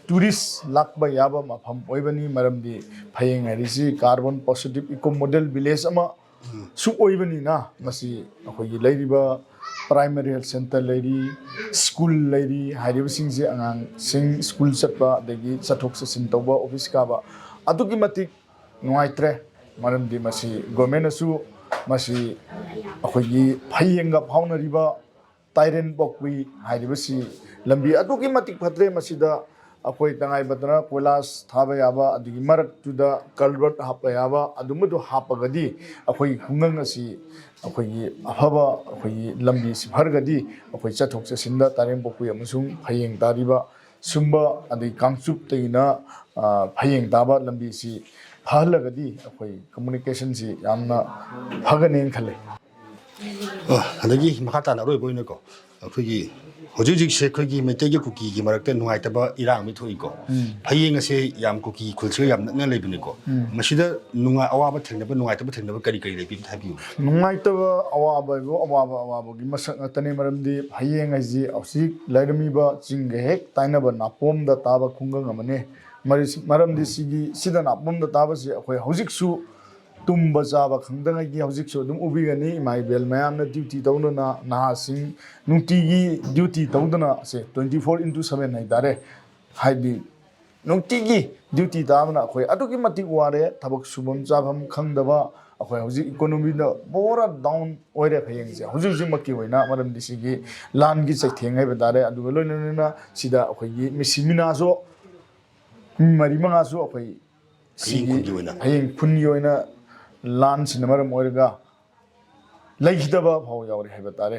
ꯇꯨꯔꯤꯁ ꯂꯥꯛꯄ ꯌꯥꯕ ꯃꯐꯝ ꯑꯣꯏꯕꯅꯤ꯫ ꯃꯔꯝꯗꯤ ꯐꯌꯦꯡ ꯍꯥꯏꯔꯤꯁꯤ carbon positive eco model village ꯑꯃꯁꯨ ꯑꯣꯏꯕꯅꯤꯅ ꯃꯁꯤ ꯑꯩꯈꯣꯏꯒꯤ ꯂꯩꯔꯤꯕ ꯄ꯭ꯔꯥꯏꯃꯔꯤ ꯍꯦꯜꯊ ꯁꯦꯟꯇꯔ ꯂꯩꯔꯤ, ꯁ꯭ꯀꯨꯜ ꯂꯩꯔꯤ, ꯍꯥꯏꯔꯤꯕꯁꯤꯡꯁꯦ ꯑꯉꯥꯡꯁꯤꯡ ꯁ꯭ꯀꯨꯜ ꯆꯠꯄ ꯑꯗꯒꯤ ꯆꯠꯊꯣꯛ ꯆꯠꯁꯤꯟ ꯇꯧꯕ, ꯑꯣꯐꯤꯁ ꯀꯥꯕ ꯑꯗꯨꯛꯀꯤ ꯃꯇꯤꯛ ꯅꯨꯡꯉꯥꯏꯇ꯭ꯔꯦ꯫ ꯃꯔꯝꯗꯤ ꯃꯁꯤ ꯒꯣꯔꯃꯦꯟꯅꯁꯨ ꯃꯁꯤ ꯑꯩꯈꯣꯏꯒꯤ ꯐꯌꯦꯡꯒ ꯐꯥꯎꯅꯔꯤꯕ ꯇꯥꯏꯔꯦꯟ ꯄꯣꯛꯄꯤ ꯍꯥꯏꯔꯤꯕꯁꯤ ꯂꯝꯕꯤ ꯑꯗꯨꯛꯀꯤ ꯃꯇꯤꯛ ꯐꯠꯇ꯭ꯔꯦ꯫ ꯃꯁꯤꯗ ꯑꯩꯈꯣꯏ ꯇꯉꯥꯏ ꯐꯗꯅ ꯀꯣꯏꯂꯥꯁ ꯊꯥꯕ ꯌꯥꯕ, ꯑꯗꯨꯒꯤ ꯃꯔꯛꯇꯨꯗ ꯀꯜꯚꯔꯠ ꯍꯥꯞꯄ ꯌꯥꯕ ꯑꯗꯨꯝꯕꯗꯨ ꯍꯥꯞꯄꯒꯗꯤ ꯑꯩꯈꯣꯏꯒꯤ ꯈꯨꯡꯒꯪ ꯑꯁꯤ ꯑꯩꯈꯣꯏꯒꯤ ꯑꯐꯕ ꯑꯩꯈꯣꯏꯒꯤ ꯂꯝꯕꯤꯁꯤ ꯐꯔꯒꯗꯤ ꯑꯩꯈꯣꯏ ꯆꯠꯊꯣꯛ ꯆꯠꯁꯤꯟꯗ ꯇꯥꯏꯔꯦꯟ ꯄꯣꯛꯄꯤ ꯑꯃꯁꯨꯡ ꯐꯌꯦꯡ ꯇꯥꯔꯤꯕ ꯁꯨꯝꯕ ꯑꯗꯩ ꯀꯥꯡꯆꯨꯞꯇꯒꯤꯅ, ꯑ, ꯐꯌꯦꯡ ꯇꯥꯕ ꯂꯝꯕꯤꯁꯤ ꯐꯍꯜꯂꯒꯗꯤ ꯑꯩꯈꯣꯏ ꯀꯝꯃꯨꯅꯤꯀꯦꯁꯟꯁꯤ ꯌꯥꯝꯅ ꯐꯒꯅꯦꯅ ꯈꯜꯂꯤ꯫ ꯑ, ꯑꯗꯒꯤ ꯃꯈꯥ ꯇꯥꯅ ꯑꯔꯣꯏꯕ ꯑꯣꯏꯅꯀꯣ, ꯑꯩꯈꯣꯏꯒꯤ ꯍꯧꯖꯤꯛ ꯍꯧꯖꯤꯛꯁꯦ ꯑꯩꯈꯣꯏꯒꯤ ꯃꯩꯇꯩꯒꯤ ꯀꯨꯀꯤꯒꯤ ꯃꯔꯛꯇ ꯅꯨꯡꯉꯥꯏꯇꯕ ꯏꯔꯥꯡ ꯑꯃ ꯊꯣꯛꯏꯀꯣ꯫ ꯎꯝ꯫ ꯐꯌꯦꯡ ꯑꯁꯦ ꯌꯥꯝ ꯀꯨꯀꯤ ꯈꯨꯜꯁꯤꯒ ꯌꯥꯝ ꯅꯛꯅ ꯂꯩꯕꯅꯤꯀꯣ꯫ ꯎꯝ꯫ ꯃꯁꯤꯗ ꯅꯨꯡꯉꯥꯏ, ꯑꯋꯥꯕ ꯊꯦꯡꯅꯕ, ꯅꯨꯡꯉꯥꯏꯇꯕ ꯊꯦꯡꯅꯕ ꯀꯔꯤ ꯀꯔꯤ ꯂꯩꯒꯦ ꯑꯝꯇ ꯍꯥꯏꯕꯤꯌꯨ꯫ ꯅꯨꯡꯉꯥꯏꯇꯕ ꯑꯋꯥꯕ ꯍꯥꯏꯕꯨ ꯑꯋꯥꯕ ꯑꯋꯥꯕꯒꯤ ꯃꯁꯛ ꯉꯥꯛꯇꯅꯤ꯫ ꯃꯔꯝꯗꯤ ꯐꯌꯦꯡ ꯍꯥꯏꯁꯤ ꯍꯧꯖꯤꯛ ꯂꯩꯔꯝꯃꯤꯕ ꯆꯤꯡꯒ ꯍꯦꯛ ꯇꯥꯏꯅꯕ ꯅꯥꯄꯣꯝꯗ ꯇꯥꯕ ꯈꯨꯡꯒꯪ ꯑꯃꯅꯤ꯫ ꯃꯔꯤ-, ꯃꯔꯝꯗꯤ ꯁꯤꯒꯤ, ꯁꯤꯗ ꯅꯥꯄꯣꯝꯗ ꯇꯥꯕꯁꯤ ꯑꯩꯈꯣꯏ ꯍꯧꯖꯤꯛꯁꯨ ꯇꯨꯝꯕ ꯆꯥꯕ ꯈꯪꯗꯉꯩꯒꯤ ꯍꯧꯖꯤꯛꯁꯨ ꯑꯗꯨꯝ ꯎꯕꯤꯒꯅꯤ꯫ ꯏꯃꯥ ꯏꯕꯦꯜ ꯃꯌꯥꯝꯅ duty ꯇꯧꯗꯨꯅ, ꯅꯍꯥꯁꯤꯡ ꯅꯨꯡꯇꯤꯒꯤ duty ꯇꯧꯗꯨꯅ, ꯁꯦ twenty four into seven ꯍꯥꯏꯇꯥꯔꯦ, ꯍꯥꯏꯗꯤ ꯅꯨꯡꯇꯤꯒꯤ duty ꯇꯥꯕꯅ ꯑꯩꯈꯣꯏ ꯑꯗꯨꯛꯀꯤ ꯃꯇꯤꯛ ꯋꯥꯔꯦ꯫ ꯊꯕꯛ ꯁꯨꯐꯝ ꯆꯥꯐꯝ ꯈꯪꯗꯕ, ꯑꯩꯈꯣꯏ ꯍꯧꯖꯤꯛ economyꯗ ꯄꯨꯔꯥ down ꯑꯣꯏꯔꯦ ꯐꯌꯦꯡꯁꯦ ꯍꯧꯖꯤꯛ ꯍꯧꯖꯤꯛꯃꯛꯀꯤ ꯑꯣꯏꯅ꯫ ꯃꯔꯝꯗꯤ ꯁꯤꯒꯤ ꯂꯥꯟꯒꯤ ꯆꯩꯊꯦꯡ ꯍꯥꯏꯕ ꯇꯥꯔꯦ꯫ ꯑꯗꯨꯒ ꯂꯣꯏꯅꯅ ꯁꯤꯗ ꯑꯩꯈꯣꯏꯒꯤ ꯃꯤꯁꯤ ꯃꯤꯅꯥꯁꯨ ꯃꯤ ꯃꯔꯤ ꯃꯉꯥꯁꯨ ꯑꯩꯈꯣꯏ ꯐꯌꯦꯡ ꯁꯤꯒꯤ ꯈꯨꯟꯒꯤ ꯑꯣꯏꯅ? ꯐꯌꯦꯡ ꯈꯨꯟꯒꯤ ꯑꯣꯏꯅ ꯂꯥꯟꯁꯤꯅ ꯃꯔꯝ ꯑꯣꯏꯔꯒ ꯂꯩꯈꯤꯗꯕ ꯐꯥꯎ ꯌꯥꯎꯔꯦ ꯍꯥꯏꯕ ꯇꯥꯔꯦ꯫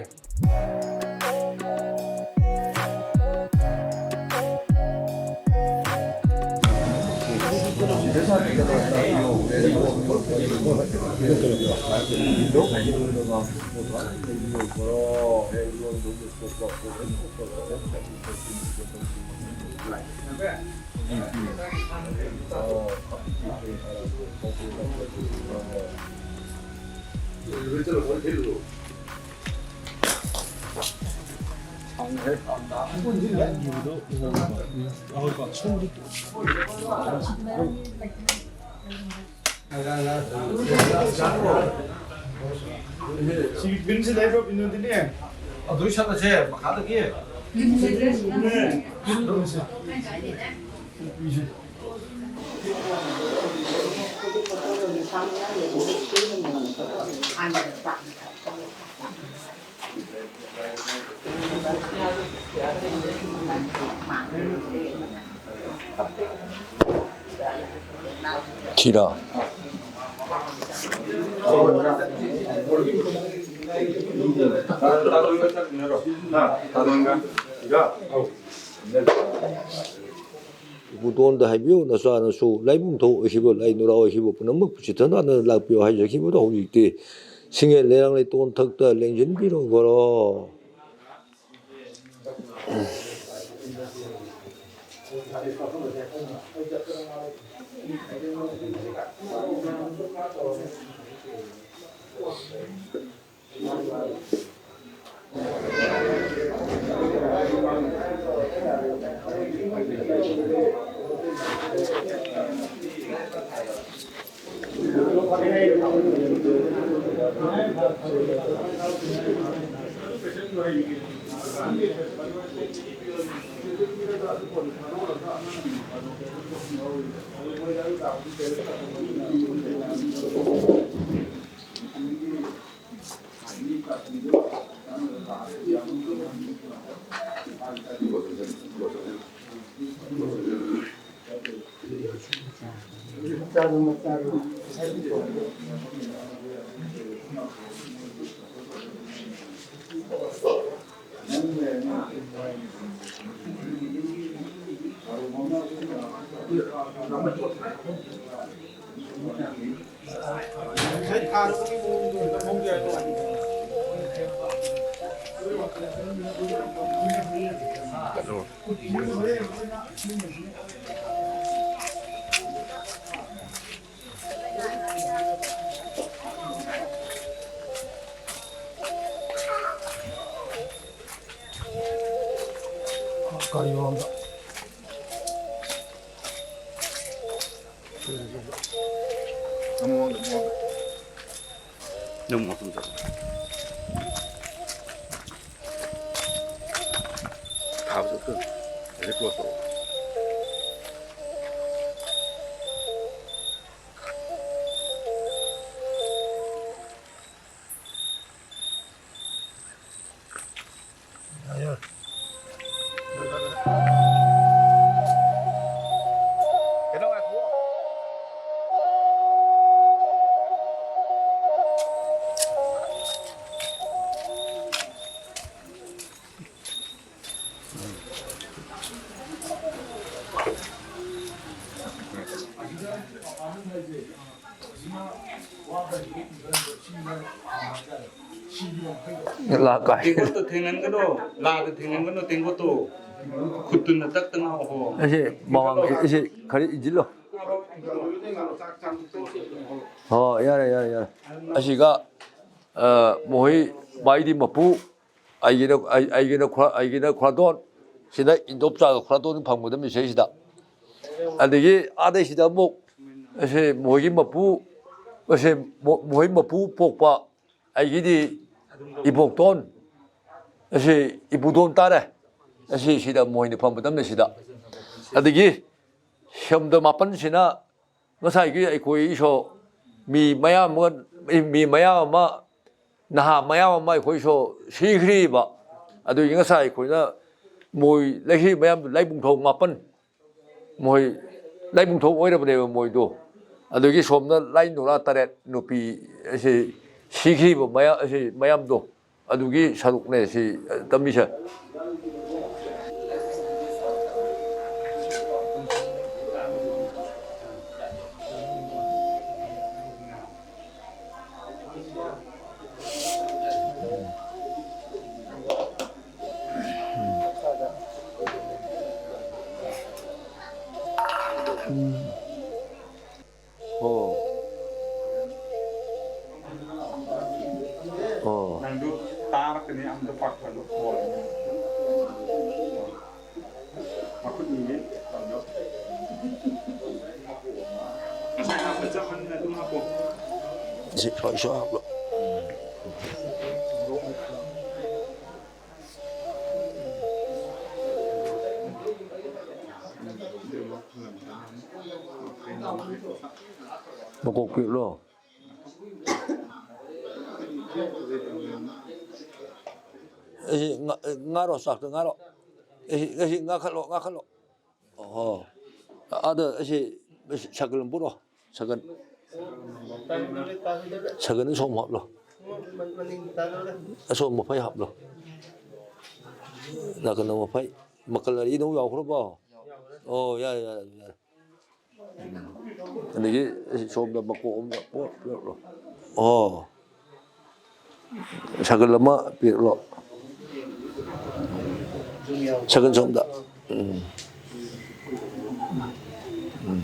ꯁꯤꯒꯤ ꯄꯤꯟꯁꯤ ꯂꯩꯕ꯭ꯔꯣ, ꯕꯤꯅꯣꯗꯤꯅꯤ? ꯑꯗꯨꯏ ꯁꯠꯂꯁꯦ, ꯃꯈꯥꯗꯒꯤ꯫ ꯁꯤꯔꯣ? ꯏꯕꯨꯡꯗꯣꯟꯗ ꯍꯥꯏꯕꯤꯌꯨ, ꯅꯆꯥꯅꯁꯨ ꯂꯥꯏꯕꯨꯡ ꯊꯣꯛ ꯑꯣꯏꯈꯤꯕ, ꯂꯥꯏ ꯅꯨꯔꯥ ꯑꯣꯏꯈꯤꯕ ꯄꯨꯝꯅꯃꯛ ꯆꯤꯠꯊꯅ ꯂꯥꯛꯄꯤꯌꯨ ꯍꯥꯏꯖꯈꯤꯕꯗꯣ ꯍꯧꯖꯤꯛꯇꯤ ꯁꯤꯡꯉꯦ ꯂꯩꯔꯥꯡ ꯂꯩꯇꯣꯟ ꯊꯛꯇ ꯂꯦꯡꯁꯤꯟꯕꯤꯔꯣ ꯒꯣꯔꯣ꯫ ꯀꯔꯤꯔꯣꯝꯗ? ꯅꯪ ꯃꯉꯣꯟꯗ ꯆꯠꯂꯣ꯫ ꯊꯥꯕ ꯆꯠꯇꯣꯏꯅꯤ꯫ ꯑꯗꯩ close ꯇꯧ꯫ ꯂꯥꯛ ꯀꯥꯏ꯫ ꯇꯦꯡꯀꯣꯠꯇꯣ ꯊꯦꯡꯍꯟꯒꯅꯨ, ꯂꯥꯗ ꯊꯦꯡꯍꯟꯒꯅꯨ, ꯇꯦꯡꯀꯣꯠꯇꯣ꯫ ꯈꯨꯠꯇꯨꯅ ꯇꯛꯇꯅ ꯍꯣ꯫ ꯑꯁꯤ ꯃꯃꯥꯡ, ꯑꯁꯤ ꯈꯔ ꯏꯟꯁꯤꯜꯂꯣ꯫ ꯍꯣ, ꯌꯥꯔꯦ, ꯌꯥꯔꯦ, ꯌꯥꯔꯦ꯫ ꯑꯁꯤꯒ, ꯑ, ꯃꯈꯣꯏ ꯃꯥꯏꯗꯤ ꯃꯄꯨ, ꯑꯩꯒꯤꯅ, ꯑꯩ-, ꯑꯩꯒꯤꯅ ꯈꯨꯔꯥ-, ꯑꯩꯒꯤꯅ ꯈꯨꯔꯥꯗꯣꯟ, ꯁꯤꯅ ꯏꯟꯗꯣꯝꯆꯥꯒ ꯈꯨꯔꯥꯗꯣꯟ ꯐꯝꯒꯗꯕ ꯏꯁꯩꯁꯤꯗ꯫ ꯑꯗꯒꯤ ꯑꯥꯗꯩꯁꯤꯗ ꯑꯃꯨꯛ, ꯑꯁꯤ ꯃꯈꯣꯏꯒꯤ ꯃꯄꯨ, ꯑꯁꯤ ꯃꯣ-, ꯃꯈꯣꯏ ꯃꯄꯨ ꯄꯣꯛꯄ, ꯑꯩꯒꯤꯗꯤ ꯏꯕꯣꯛꯇꯣꯟ, ꯑꯁꯤ ꯏꯄꯨꯗꯣꯟ ꯇꯥꯔꯦ꯫ ꯑꯁꯤ ꯁꯤꯗ ꯃꯣꯏꯅ ꯐꯝꯕ ꯃꯇꯝꯗ ꯁꯤꯗ꯫ ꯑꯗꯒꯤ ꯁꯣꯝꯗ ꯃꯥꯄꯟꯁꯤꯅ ꯉꯁꯥꯏꯒꯤ ꯑꯩꯈꯣꯏ ꯏꯁꯣ ꯃꯤ ꯃꯌꯥꯝ ꯑꯃ, ꯃꯤ ꯃꯌꯥꯝ ꯑꯃ, ꯅꯍꯥ ꯃꯌꯥꯝ ꯑꯃ ꯑꯩꯈꯣꯏ ꯏꯁꯣ ꯁꯤꯈ꯭ꯔꯤꯕ꯫ ꯑꯗꯨꯒꯤ ꯉꯁꯥꯏ ꯑꯩꯈꯣꯏꯅ ꯃꯣꯏ ꯂꯩꯈ꯭ꯔꯤ ꯃꯌꯥꯝꯗꯨ ꯂꯥꯏꯕꯨꯡ ꯊꯣꯡ ꯃꯥꯄꯟ ꯃꯣꯏ ꯂꯥꯏꯕꯨꯡ ꯊꯣꯛ ꯑꯣꯏꯔꯕꯅꯦꯕ ꯃꯣꯏꯗꯣ꯫ ꯑꯗꯨꯒꯤ ꯁꯣꯝꯅ ꯂꯥꯏ ꯅꯨꯔꯥ ꯇꯔꯦꯠ ꯅꯨꯄꯤ ꯑꯁꯤ ꯁꯤꯈꯤꯕ ꯃꯌꯥꯝ, ꯑꯁꯤ ꯃꯌꯥꯝꯗꯣ ꯑꯗꯨꯒꯤ ꯁꯔꯨꯛꯅꯦ ꯁꯤ ꯇꯝꯃꯤꯁꯦ꯫ ꯎꯝ꯫ ꯑꯣ꯫ ꯑꯣ꯫ ꯅꯪꯗꯨ ꯇꯥꯔꯛꯀꯅꯤ, ꯑꯝꯇ ꯄꯥꯛꯊꯠꯂꯣ꯫ ꯃꯈꯨꯠ ꯑꯅꯤ ꯇꯧꯔꯣ꯫ ꯉꯁꯥꯏ ꯍꯥꯞꯄ ꯆꯞ ꯃꯥꯟꯅꯅ ꯑꯗꯨꯝ ꯍꯥꯞꯄꯣ꯫ ꯁꯤ ꯁ꯭ꯋꯥꯏ ꯁ꯭ꯋꯥꯏ ꯍꯥꯞꯂꯣ꯫ ꯃꯀꯣꯛ ꯄꯤꯛꯂꯣ꯫ ꯑꯁꯤ ꯉꯥ-, ꯉꯥꯔꯣ, ꯆꯥꯛꯇ ꯉꯥꯔꯣ꯫ ꯑꯁꯤ, ꯑꯁꯤ ꯉꯥꯈꯠꯂꯣ, ꯉꯥꯈꯠꯂꯣ꯫ ꯑꯣꯍꯣ꯫ ꯑꯥꯗ ꯑꯁꯤ, ꯑꯁꯤ ꯁꯥꯏꯀꯜ ꯑꯃ ꯄꯨꯔꯛꯑꯣ꯫ ꯁꯥꯏꯀꯜ꯫ ꯁꯥꯏꯀꯜ ꯑꯁꯣꯝ ꯍꯥꯞꯂꯣ꯫ ꯑꯁꯣꯝ ꯃꯐꯩ ꯍꯥꯞꯂꯣ꯫ ꯅꯥꯀꯟꯗ ꯃꯐꯩ꯫ ꯃꯀꯜ ꯑꯅꯤ ꯑꯗꯨꯝ ꯌꯥꯎꯈ꯭ꯔꯕꯣ? ꯑꯣ, ꯌꯥꯔꯦ, ꯌꯥꯔꯦ, ꯌꯥꯔꯦ꯫ ꯑꯗꯒꯤ ꯁꯣꯝꯗ ꯃꯀꯣꯛ ꯑꯃ ꯄꯨꯔꯛꯂꯣ꯫ ꯑꯣ꯫ ꯁꯥꯏꯀꯜ ꯑꯃ ꯄꯤꯔꯛꯂꯣ꯫ ꯁꯥꯏꯀꯜ ꯁꯣꯝꯗ꯫ ꯎꯝ꯫ ꯎꯝ꯫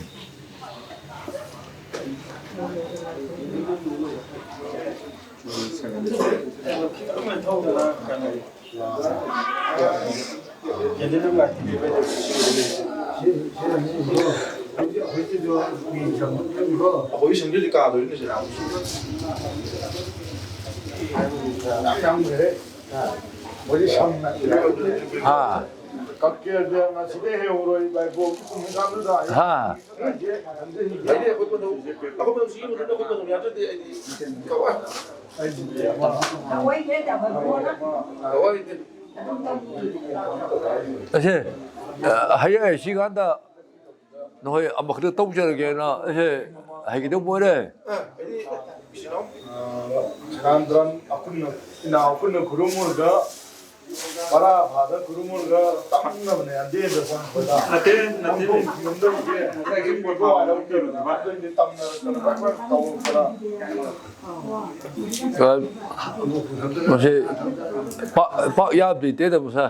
ꯑꯩꯈꯣꯏꯒꯤ ꯁꯪꯗꯨꯗꯤ ꯀꯥꯗꯣꯏꯅꯦ ꯁꯤꯗ꯫ ꯌꯥꯝ ꯌꯥꯝꯈ꯭ꯔꯦ꯫ ꯃꯣꯏꯗꯤ ꯁꯪꯅ ꯍꯥ꯫ ꯀꯛꯀꯦꯗꯤ ꯉꯁꯤꯗꯩ ꯍꯦꯛꯍꯧꯔꯣꯏ ꯏꯕꯥꯏꯄꯣꯛ ꯀꯨꯝꯃꯤꯀꯥꯟꯗꯨꯗ꯫ ꯍꯥ꯫ ꯑꯩꯗꯤ ꯑꯩꯈꯣꯏ ꯃꯇꯧ, ꯑꯩꯈꯣꯏ ꯃꯇꯧ ꯁꯤꯒꯤ ꯃꯇꯨꯡꯗ ꯑꯩꯈꯣꯏ ꯃꯇꯧ ꯌꯥꯗ꯭ꯔꯗꯤ ꯑꯩꯗꯤ ꯀꯛꯑꯣꯏ꯫ ꯀꯛꯑꯣꯏ꯫ ꯑꯁꯦ, ꯑ, ꯍꯌꯦꯡ ꯁꯤ ꯀꯥꯟꯗ ꯅꯈꯣꯏ ꯑꯃꯈꯛꯇ ꯇꯧꯖꯔꯒꯦꯅ ꯑꯩꯁꯦ ꯍꯥꯏꯒꯗꯧꯕ ꯑꯣꯏꯔꯦ꯫ ꯑ, ꯑꯩꯗꯤ ꯏꯆꯤꯟ ꯏꯅꯥꯎ꯫ ꯑ, ꯁꯦꯔꯥꯟ ꯇꯨꯔꯥꯟ ꯑꯄꯨꯟꯅ, ꯏꯅꯥꯎ ꯑꯄꯨꯟꯅ ꯈꯨꯔꯨꯝꯃꯨꯔꯒ, ꯄꯔꯥ ꯐꯥꯗ ꯈꯨꯔꯨꯝꯃꯨꯔꯒ ꯇꯝꯅꯕꯅꯦ, ꯑꯗꯦꯗ ꯆꯪꯉꯛꯄꯗ꯫ ꯅꯠꯇꯦ, ꯅꯠꯇꯦ꯫ ꯉꯝꯗꯕꯒꯤ ꯉꯁꯥꯏꯒꯤ ꯄꯣꯠꯇꯣ ꯍꯥꯏꯔꯛꯇꯦ꯫ ꯑꯗꯨꯏꯗꯤ ꯇꯝꯅꯔꯛꯇꯅ ꯄꯪꯇꯧ ꯇꯧꯔꯛꯄꯗ꯫ ꯑ, ꯃꯁꯤ ꯄꯥꯛ, ꯄꯥꯛ ꯌꯥꯗ꯭ꯔꯤ ꯇꯦꯗ ꯃꯁꯥ꯫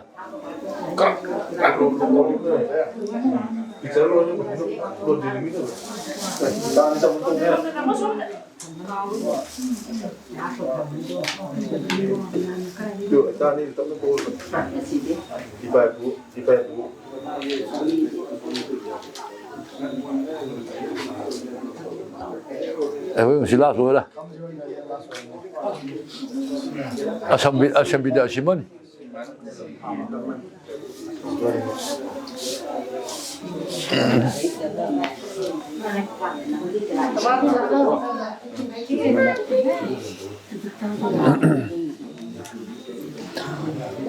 ꯑꯩꯈꯣꯏ ꯉꯁꯤ ꯂꯥꯁ ꯑꯣꯏꯔꯦ꯫ ꯑꯁꯝꯕꯤ-, ꯑꯁꯝꯕꯤꯗ ꯑꯁꯤꯃꯅꯤ꯫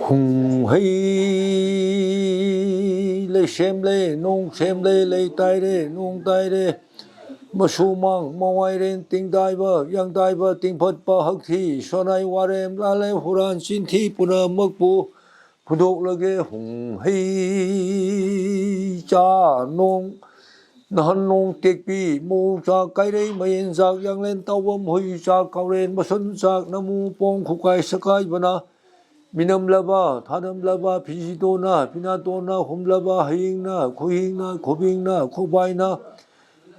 ꯍꯨꯡ ꯍꯩ ꯂꯩꯁꯦꯝ ꯂꯩ, ꯅꯣꯡ ꯁꯦꯝ ꯂꯩ, ꯂꯩ ꯇꯥꯏꯔꯦ, ꯅꯣꯡ ꯇꯥꯏꯔꯦ꯫ ꯃꯁꯨ ꯃꯥꯡ ꯃꯋꯥꯏꯔꯦꯟ ꯇꯤꯡꯗꯥꯏꯕ, ꯌꯥꯡꯗꯥꯏꯕ, ꯇꯤꯡꯐꯠꯄ ꯍꯛꯊꯤ, ꯁꯣꯅꯥꯏ ꯋꯥꯔꯦꯝ, ꯂꯥꯜꯂꯦ ꯍꯨꯔꯥꯟ ꯆꯤꯟꯊꯤ ꯄꯨꯝꯅꯃꯛꯄꯨ ꯐꯨꯗꯣꯛꯂꯒꯦ꯫ ꯍꯨꯡ ꯍꯩ ꯆꯥ ꯅꯣꯡ ꯅꯍꯥꯟ ꯅꯣꯡ ꯇꯦꯛꯄꯤ ꯃꯧ ꯆꯥꯛ ꯀꯥꯏꯔꯩ ꯃꯌꯦꯟ ꯆꯥꯛ ꯌꯥꯡꯂꯦꯟ ꯇꯥꯎꯕꯝ ꯍꯨꯏ ꯆꯥꯛ ꯀꯥꯎꯔꯦꯟ ꯃꯁꯟ ꯆꯥꯛ ꯅꯃꯨ ꯄꯣꯡ ꯈꯨꯀꯥꯏ ꯁꯀꯥꯏꯕꯅ ꯃꯤꯅꯝꯂꯕ ꯊꯥꯅꯝꯂꯕ ꯐꯤꯖꯤꯗꯣꯅ ꯐꯤꯅꯥꯇꯣꯅ ꯍꯨꯝꯂꯕ ꯍꯌꯤꯡꯅ ꯈꯨꯍꯤꯡꯅ ꯈꯨꯕꯤꯡꯅ ꯈꯨꯕꯥꯏꯅ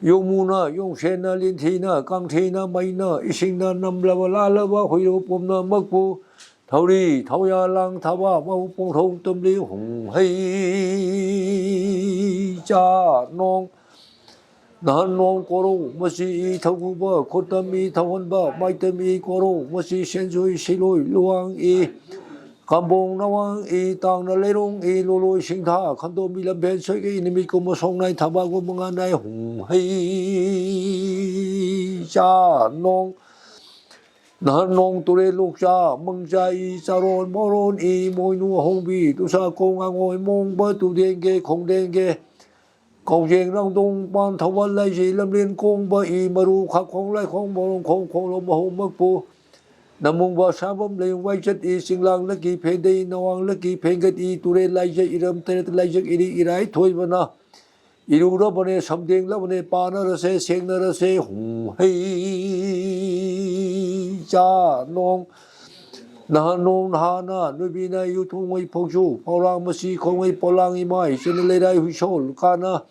ꯌꯣꯡꯃꯨꯅ ꯌꯣꯡꯁꯦꯟꯅ ꯂꯤꯟꯊꯤꯅ ꯀꯥꯡꯊꯤꯅ ꯃꯩꯅ ꯏꯁꯤꯡꯅ ꯅꯝꯂꯕ ꯂꯥꯜꯂꯕ ꯍꯨꯏꯔꯨ ꯄꯨꯝꯅꯃꯛꯄꯨ ꯊꯧꯔꯤ ꯊꯧꯌꯥ ꯂꯥꯡ ꯊꯥꯕ ꯃꯧ ꯄꯣꯡꯊꯧ ꯇꯝꯂꯤ ꯍꯨꯝ ꯍꯩ ꯆꯥ ꯅꯣꯡ ꯅꯍꯥꯟ ꯅꯣꯡ ꯀꯣꯔꯧ ꯃꯁꯤ ꯏ ꯊꯧꯒꯨꯕ ꯈꯨꯠꯇꯝ ꯏ ꯊꯧꯍꯟꯕ ꯃꯥꯏꯇꯝ ꯏ ꯀꯣꯔꯧ ꯃꯁꯤ ꯁꯦꯟꯖꯣꯏ ꯁꯤꯂꯣꯏ ꯂꯨꯋꯥꯡ ꯏ ꯀꯝꯕꯣꯡ ꯅꯋꯥꯡ ꯏ ꯇꯥꯡꯅ ꯂꯩꯔꯣꯡ ꯏ ꯂꯣꯂꯣꯏ ꯁꯤꯡꯊꯥ ꯈꯟꯗꯣꯝꯕꯤ ꯂꯝꯐꯦꯟ ꯁꯣꯏꯒꯩ ꯅꯨꯃꯤꯠ ꯀꯨꯝꯕ ꯁꯣꯡꯅꯥꯏ ꯊꯕꯥꯛ ꯀꯨꯝꯕ ꯉꯥꯟꯅꯥꯏ ꯍꯨꯝ ꯍꯩ ꯆꯥ ꯅꯣꯡ ꯅꯍꯥꯟ ꯅꯣꯡ ꯇꯨꯔꯦꯜ ꯂꯣꯛꯆꯥ ꯃꯪꯆꯥ ꯏ ꯆꯥꯔꯣꯟ ꯃꯣꯔꯣꯟ ꯏ ꯃꯣꯏꯅꯨ ꯑꯍꯣꯡꯕꯤ ꯇꯨꯁꯥ ꯀꯣꯡ ꯉꯥꯉꯣꯏ ꯃꯣꯡꯕ ꯇꯨꯗꯦꯡꯒꯦ ꯈꯣꯡꯗꯦꯡꯒꯦ ꯀꯧꯖꯦꯡ ꯅꯥꯎꯗꯣꯡ ꯄꯥꯟ ꯊꯧꯕꯥꯜ ꯂꯥꯏꯖꯩ ꯂꯝꯂꯦꯟ ꯀꯣꯡꯕ ꯏ ꯃꯔꯨ ꯈꯥꯈꯣꯡ ꯂꯥꯏꯈꯣꯡ ꯃꯔꯣꯡ ꯈꯣꯡ ꯈꯣꯡꯂꯣꯝ ꯑꯍꯨꯝꯃꯛꯄꯨ ꯅꯃꯨꯡꯕ ꯁꯥꯕꯝ ꯂꯩꯌꯨꯡ ꯋꯥꯏꯆꯠ ꯏ ꯆꯤꯡꯂꯥꯡꯂꯛꯀꯤ ꯐꯦꯟꯗꯩ ꯅꯋꯥꯡꯂꯛꯀꯤ ꯐꯦꯟꯒꯠ ꯏ ꯇꯨꯔꯦꯜ ꯂꯥꯏꯖꯩ ꯏꯔꯝ ꯇꯔꯦꯠ ꯂꯥꯏꯖꯛ ꯏꯔꯤ ꯏꯔꯥꯏ ꯊꯣꯏꯕꯅ ꯏꯔꯨꯔꯕꯅꯦ ꯁꯝꯗꯦꯡꯂꯕꯅꯦ ꯄꯥꯅꯔꯁꯦ ꯁꯦꯡꯅꯔꯁꯦ ꯍꯨꯝ ꯍꯩ ꯆꯥ ꯅꯣꯡ ꯅꯍꯥꯟ ꯅꯣꯡ ꯅꯍꯥꯅ ꯅꯨꯄꯤꯅ ꯌꯨꯊꯣꯡꯉꯩ ꯐꯧꯁꯨ ꯄꯧꯔꯥꯡ ꯃꯁꯤ ꯈꯣꯡꯉꯩ ꯄꯣꯂꯥꯡ ꯏꯃꯥ ꯏꯆꯦꯅ ꯂꯩꯔꯥꯏ ꯍꯨꯏꯁꯣꯜ ꯀꯥꯅ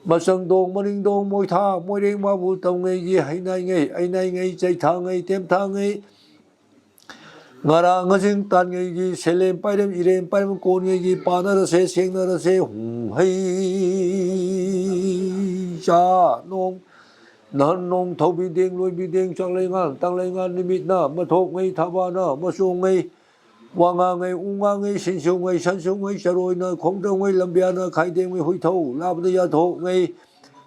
ꯃꯆꯪꯗꯣꯡ ꯃꯅꯤꯡꯗꯣꯡ ꯃꯣꯏꯊꯥ ꯃꯣꯏꯔꯦꯡ ꯃꯥꯕꯨ ꯇꯧꯉꯩꯒꯤ ꯍꯩꯅꯥꯏꯉꯩ ꯑꯩꯅꯥꯏꯉꯩ ꯆꯩꯊꯥꯉꯩ ꯇꯦꯝꯊꯥꯉꯩ ꯉꯔꯥꯡ ꯉꯁꯤꯡ ꯇꯥꯟꯉꯩꯒꯤ ꯁꯦꯂꯦꯝ ꯄꯥꯏꯔꯦꯝ ꯏꯔꯦꯝ ꯄꯥꯏꯔꯦꯝ ꯀꯣꯟꯉꯩꯒꯤ ꯄꯥꯅꯔꯁꯦ ꯁꯦꯡꯅꯔꯁꯦ ꯍꯨꯝ ꯍꯩ ꯆꯥ ꯅꯣꯡ ꯅꯍꯟ ꯅꯣꯡ ꯊꯧꯕꯤꯗꯦꯡ ꯂꯣꯏꯕꯤꯗꯦꯡ ꯆꯥꯛꯂꯩꯉꯥꯟ ꯇꯥꯡꯂꯩꯉꯥꯟ ꯅꯨꯃꯤꯠꯅ ꯃꯊꯣꯛꯉꯩ ꯊꯕꯥꯅ ꯃꯆꯣꯡꯉꯩ ꯋꯥꯉꯥꯡꯉꯩ ꯎꯉꯥꯡꯉꯩ ꯁꯤꯟꯁꯨꯉꯩ ꯁꯟꯁꯨꯉꯩ ꯆꯔꯣꯏꯅ ꯈꯣꯡꯗ꯭ꯔꯧꯉꯩ ꯂꯝꯕꯤꯌꯥꯅ ꯈꯥꯏꯗꯦꯡꯉꯩ ꯍꯨꯏꯊꯧ ꯂꯥꯕꯗ ꯌꯥꯊꯣꯛꯉꯩ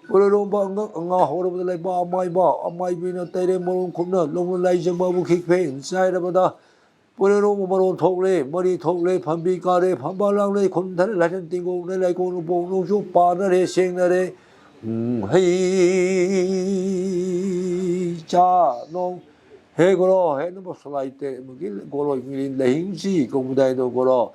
ꯄꯨꯔꯦꯔꯣꯝꯕ ꯑꯉꯛ ꯑꯉꯥ ꯍꯧꯔꯕꯗ ꯂꯩꯕꯥꯛ ꯑꯃꯥꯏꯕ ꯑꯃꯥꯏꯕꯤꯅ ꯇꯩꯔꯦ ꯃꯔꯣꯡ ꯈꯨꯞꯅ ꯂꯧꯅ ꯂꯥꯏꯖꯪꯕꯕꯨ ꯈꯤꯛꯐꯦꯟ ꯆꯥꯏꯔꯕꯗ ꯄꯨꯔꯦꯔꯣꯝꯕ ꯃꯔꯣꯟ ꯊꯣꯛꯂꯦ ꯃꯔꯤ ꯊꯣꯛꯂꯦ ꯐꯝꯕꯤ ꯀꯥꯔꯦ ꯐꯝꯕ ꯂꯥꯡꯂꯦ ꯈꯨꯟꯊꯔꯦ ꯂꯥꯏꯁꯟ ꯇꯤꯡꯒꯣꯡꯅ ꯂꯥꯏꯀꯣꯡ ꯅꯨꯡꯄꯣꯡ ꯅꯣꯡꯁꯨ ꯄꯥꯅꯔꯦ ꯁꯦꯡꯅꯔꯦ ꯎꯝ ꯍꯩ ꯆꯥ ꯅꯣꯡ ꯍꯦ ꯒꯣꯔꯣ ꯍꯦ ꯅꯕ ꯁꯂꯥꯏ ꯇꯦ ꯃꯒꯤ ꯒꯣꯔꯣ ꯃꯤꯔꯤꯟ ꯂꯩꯍꯤꯡꯁꯤ ꯀꯧꯕꯗꯥꯏꯗꯣ ꯒꯣꯔꯣ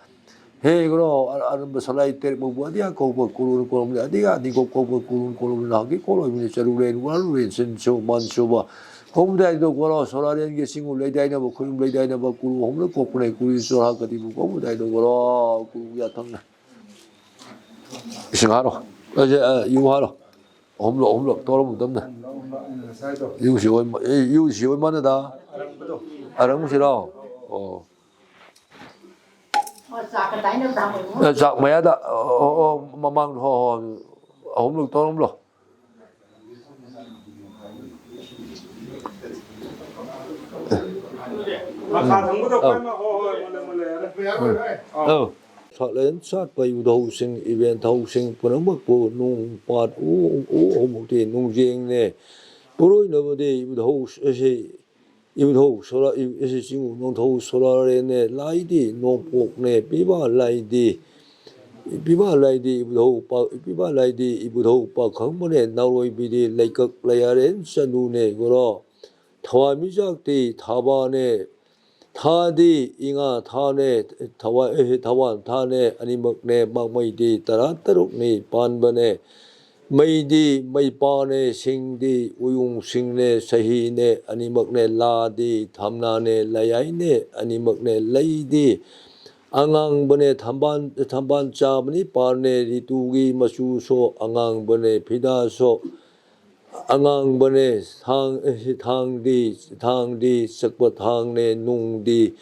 ꯍꯦ ꯒꯣꯔꯣ, ꯑꯔꯝꯕ ꯁꯂꯥꯏ ꯇꯦꯔꯦꯛ ꯃꯧꯕꯨ ꯑꯗꯤꯌꯥ ꯀꯧꯕ ꯀꯨꯔꯨꯟ ꯀꯣꯂꯣꯝꯅꯤ, ꯑꯗꯤꯌꯥ ꯑꯅꯤꯀꯣꯛ ꯀꯧꯕ ꯀꯨꯔꯨꯟ ꯀꯣꯂꯣꯝꯅꯤ, ꯅꯍꯥꯛꯀꯤ ꯀꯣꯂꯣꯝꯅꯤ, ꯆꯔꯨꯔꯦꯟ ꯋꯥꯔꯨꯔꯦꯟ ꯁꯤꯟꯁꯨ ꯃꯟꯁꯨꯕ ꯀꯧꯕꯗꯥꯏꯗꯣ ꯒꯣꯔꯣ, ꯁꯣꯔꯥꯔꯦꯟꯒꯤ ꯁꯤꯡꯎ ꯂꯩꯗꯥꯏꯅꯕ ꯈꯨꯌꯨꯝ ꯂꯩꯗꯥꯏꯅꯕ ꯀꯨꯔꯨ ꯑꯍꯨꯝꯅ ꯀꯣꯛꯄꯅꯦ, ꯀꯨꯔꯨ ꯆꯣꯔꯥ ꯀꯗꯤꯕꯨ ꯀꯧꯕꯗꯥꯏꯗꯣ ꯒꯣꯔꯣ, ꯀꯨꯔꯨ ꯌꯥꯊꯪꯅ꯫ ꯏꯁꯤꯡ ꯍꯥꯔꯣ꯫ ꯑꯦ, ꯑꯦ, ꯌꯨ ꯍꯥꯔꯣ꯫ ꯑꯍꯨꯝꯂꯛ, ꯑꯍꯨꯝꯂꯛ ꯇꯧꯔꯝ ꯃꯇꯝꯗ꯫ ꯌꯨꯁꯤ ꯑꯣꯏ ꯃ-, ꯑꯦ, ꯌꯨꯁꯤ ꯑꯣꯏ ꯃꯥꯟꯅꯗ? ꯑꯔꯪꯕꯁꯤꯔꯣ? ꯑꯣ꯫ ꯑꯦ, ꯆꯥꯛ ꯃꯌꯥꯗ, ꯑꯣ, ꯑꯣ, ꯑꯣ, ꯃꯃꯥꯡꯗ, ꯍꯣ, ꯍꯣ, ꯑꯍꯨꯝꯂꯛ ꯇꯧꯔꯝꯂꯣ꯫ ꯃꯈꯥ ꯊꯪꯕꯗ ꯑꯧ꯫ ꯑꯩꯈꯣꯏ ꯑꯃ, ꯍꯣ, ꯍꯣꯏ, ꯃꯨꯜꯂꯦ, ꯃꯨꯜꯂꯦ, ꯌꯥꯔꯦ꯫ ꯑꯧ꯫ ꯁꯥꯛꯂꯦꯟ ꯁꯥꯠꯄ ꯏꯕꯨꯙꯧꯁꯤꯡ, ꯏꯕꯦꯟ ꯊꯧꯁꯤꯡ ꯄꯨꯝꯅꯃꯛꯄꯨ ꯅꯣꯡ ꯄꯥꯠ ꯎ, ꯎ ꯑꯍꯨꯝꯃꯛꯇꯤ ꯅꯨꯡꯖꯦꯡꯅꯦ꯫ ꯄꯨꯔꯣꯏꯅꯕꯗꯤ ꯏꯕꯨꯙꯧ ꯑꯁꯤ, ꯏꯕꯨꯙꯧ ꯁꯣꯔꯥ-, ꯏ-, ꯑꯁꯤ ꯆꯤꯡꯉꯨ ꯅꯣꯡꯊꯧ ꯁꯣꯔꯥꯔꯦꯅꯦ, ꯂꯥꯏꯗꯤ ꯅꯣꯡꯄꯣꯛꯅꯦ, ꯄꯤꯕ ꯂꯥꯏꯗꯤ, ꯄꯤꯕ ꯂꯥꯏꯗꯤ ꯏꯕꯨꯙꯧ ꯄꯥ-, ꯄꯤꯕ ꯂꯥꯏꯗꯤ ꯏꯕꯨꯙꯧ ꯄꯥꯈꯪꯕꯅꯦ, ꯅꯥꯎꯔꯣꯏꯕꯤꯗꯤ ꯂꯩꯀꯛ ꯂꯩꯌꯥꯔꯦꯟ ꯆꯅꯨꯅꯦ, ꯒꯣꯔꯣ꯫ ꯊꯋꯥꯟꯃꯤꯆꯥꯛꯇꯤ ꯊꯥꯕꯅꯦ, ꯊꯥꯗꯤ ꯏꯉꯥ ꯊꯥꯅꯦ, ꯊꯋꯥ-, ꯑꯦ, ꯊꯋꯥꯟ ꯊꯥꯅꯦ, ꯑꯅꯤꯃꯛꯅꯦ, ꯃꯥꯛꯃꯩꯗꯤ ꯇꯔꯥ ꯇꯔꯨꯛꯅꯤ ꯄꯥꯟꯕꯅꯦ꯫ ꯃꯩꯗꯤ ꯃꯩꯄꯥꯅꯦ, ꯁꯤꯡꯗꯤ ꯎꯌꯨꯡ ꯁꯤꯡꯅꯦ, ꯁꯍꯤꯅꯦ, ꯑꯅꯤꯃꯛꯅꯦ, ꯂꯥꯗꯤ ꯊꯝꯅꯥꯅꯦ, ꯂꯌꯥꯏꯅꯦ, ꯑꯅꯤꯃꯛꯅꯦ, ꯂꯩꯗꯤ ꯑꯉꯥꯡꯕꯅꯦ, ꯊꯝꯕꯥꯜ, ꯊꯝꯕꯥꯜ ꯆꯥꯕꯅꯤ ꯄꯥꯔꯅꯦ, ꯔꯤꯇꯨꯒꯤ ꯃꯆꯨꯁꯨ ꯑꯉꯥꯡꯕꯅꯦ, ꯐꯤꯗꯥꯁꯨ ꯑꯉꯥꯡꯕꯅꯦ, ꯊꯥꯡ-, ꯊꯥꯡꯗꯤ, ꯊꯥꯡꯗꯤ ꯆꯠꯄ ꯊꯥꯡꯅꯦ, ꯅꯨꯡꯗꯤ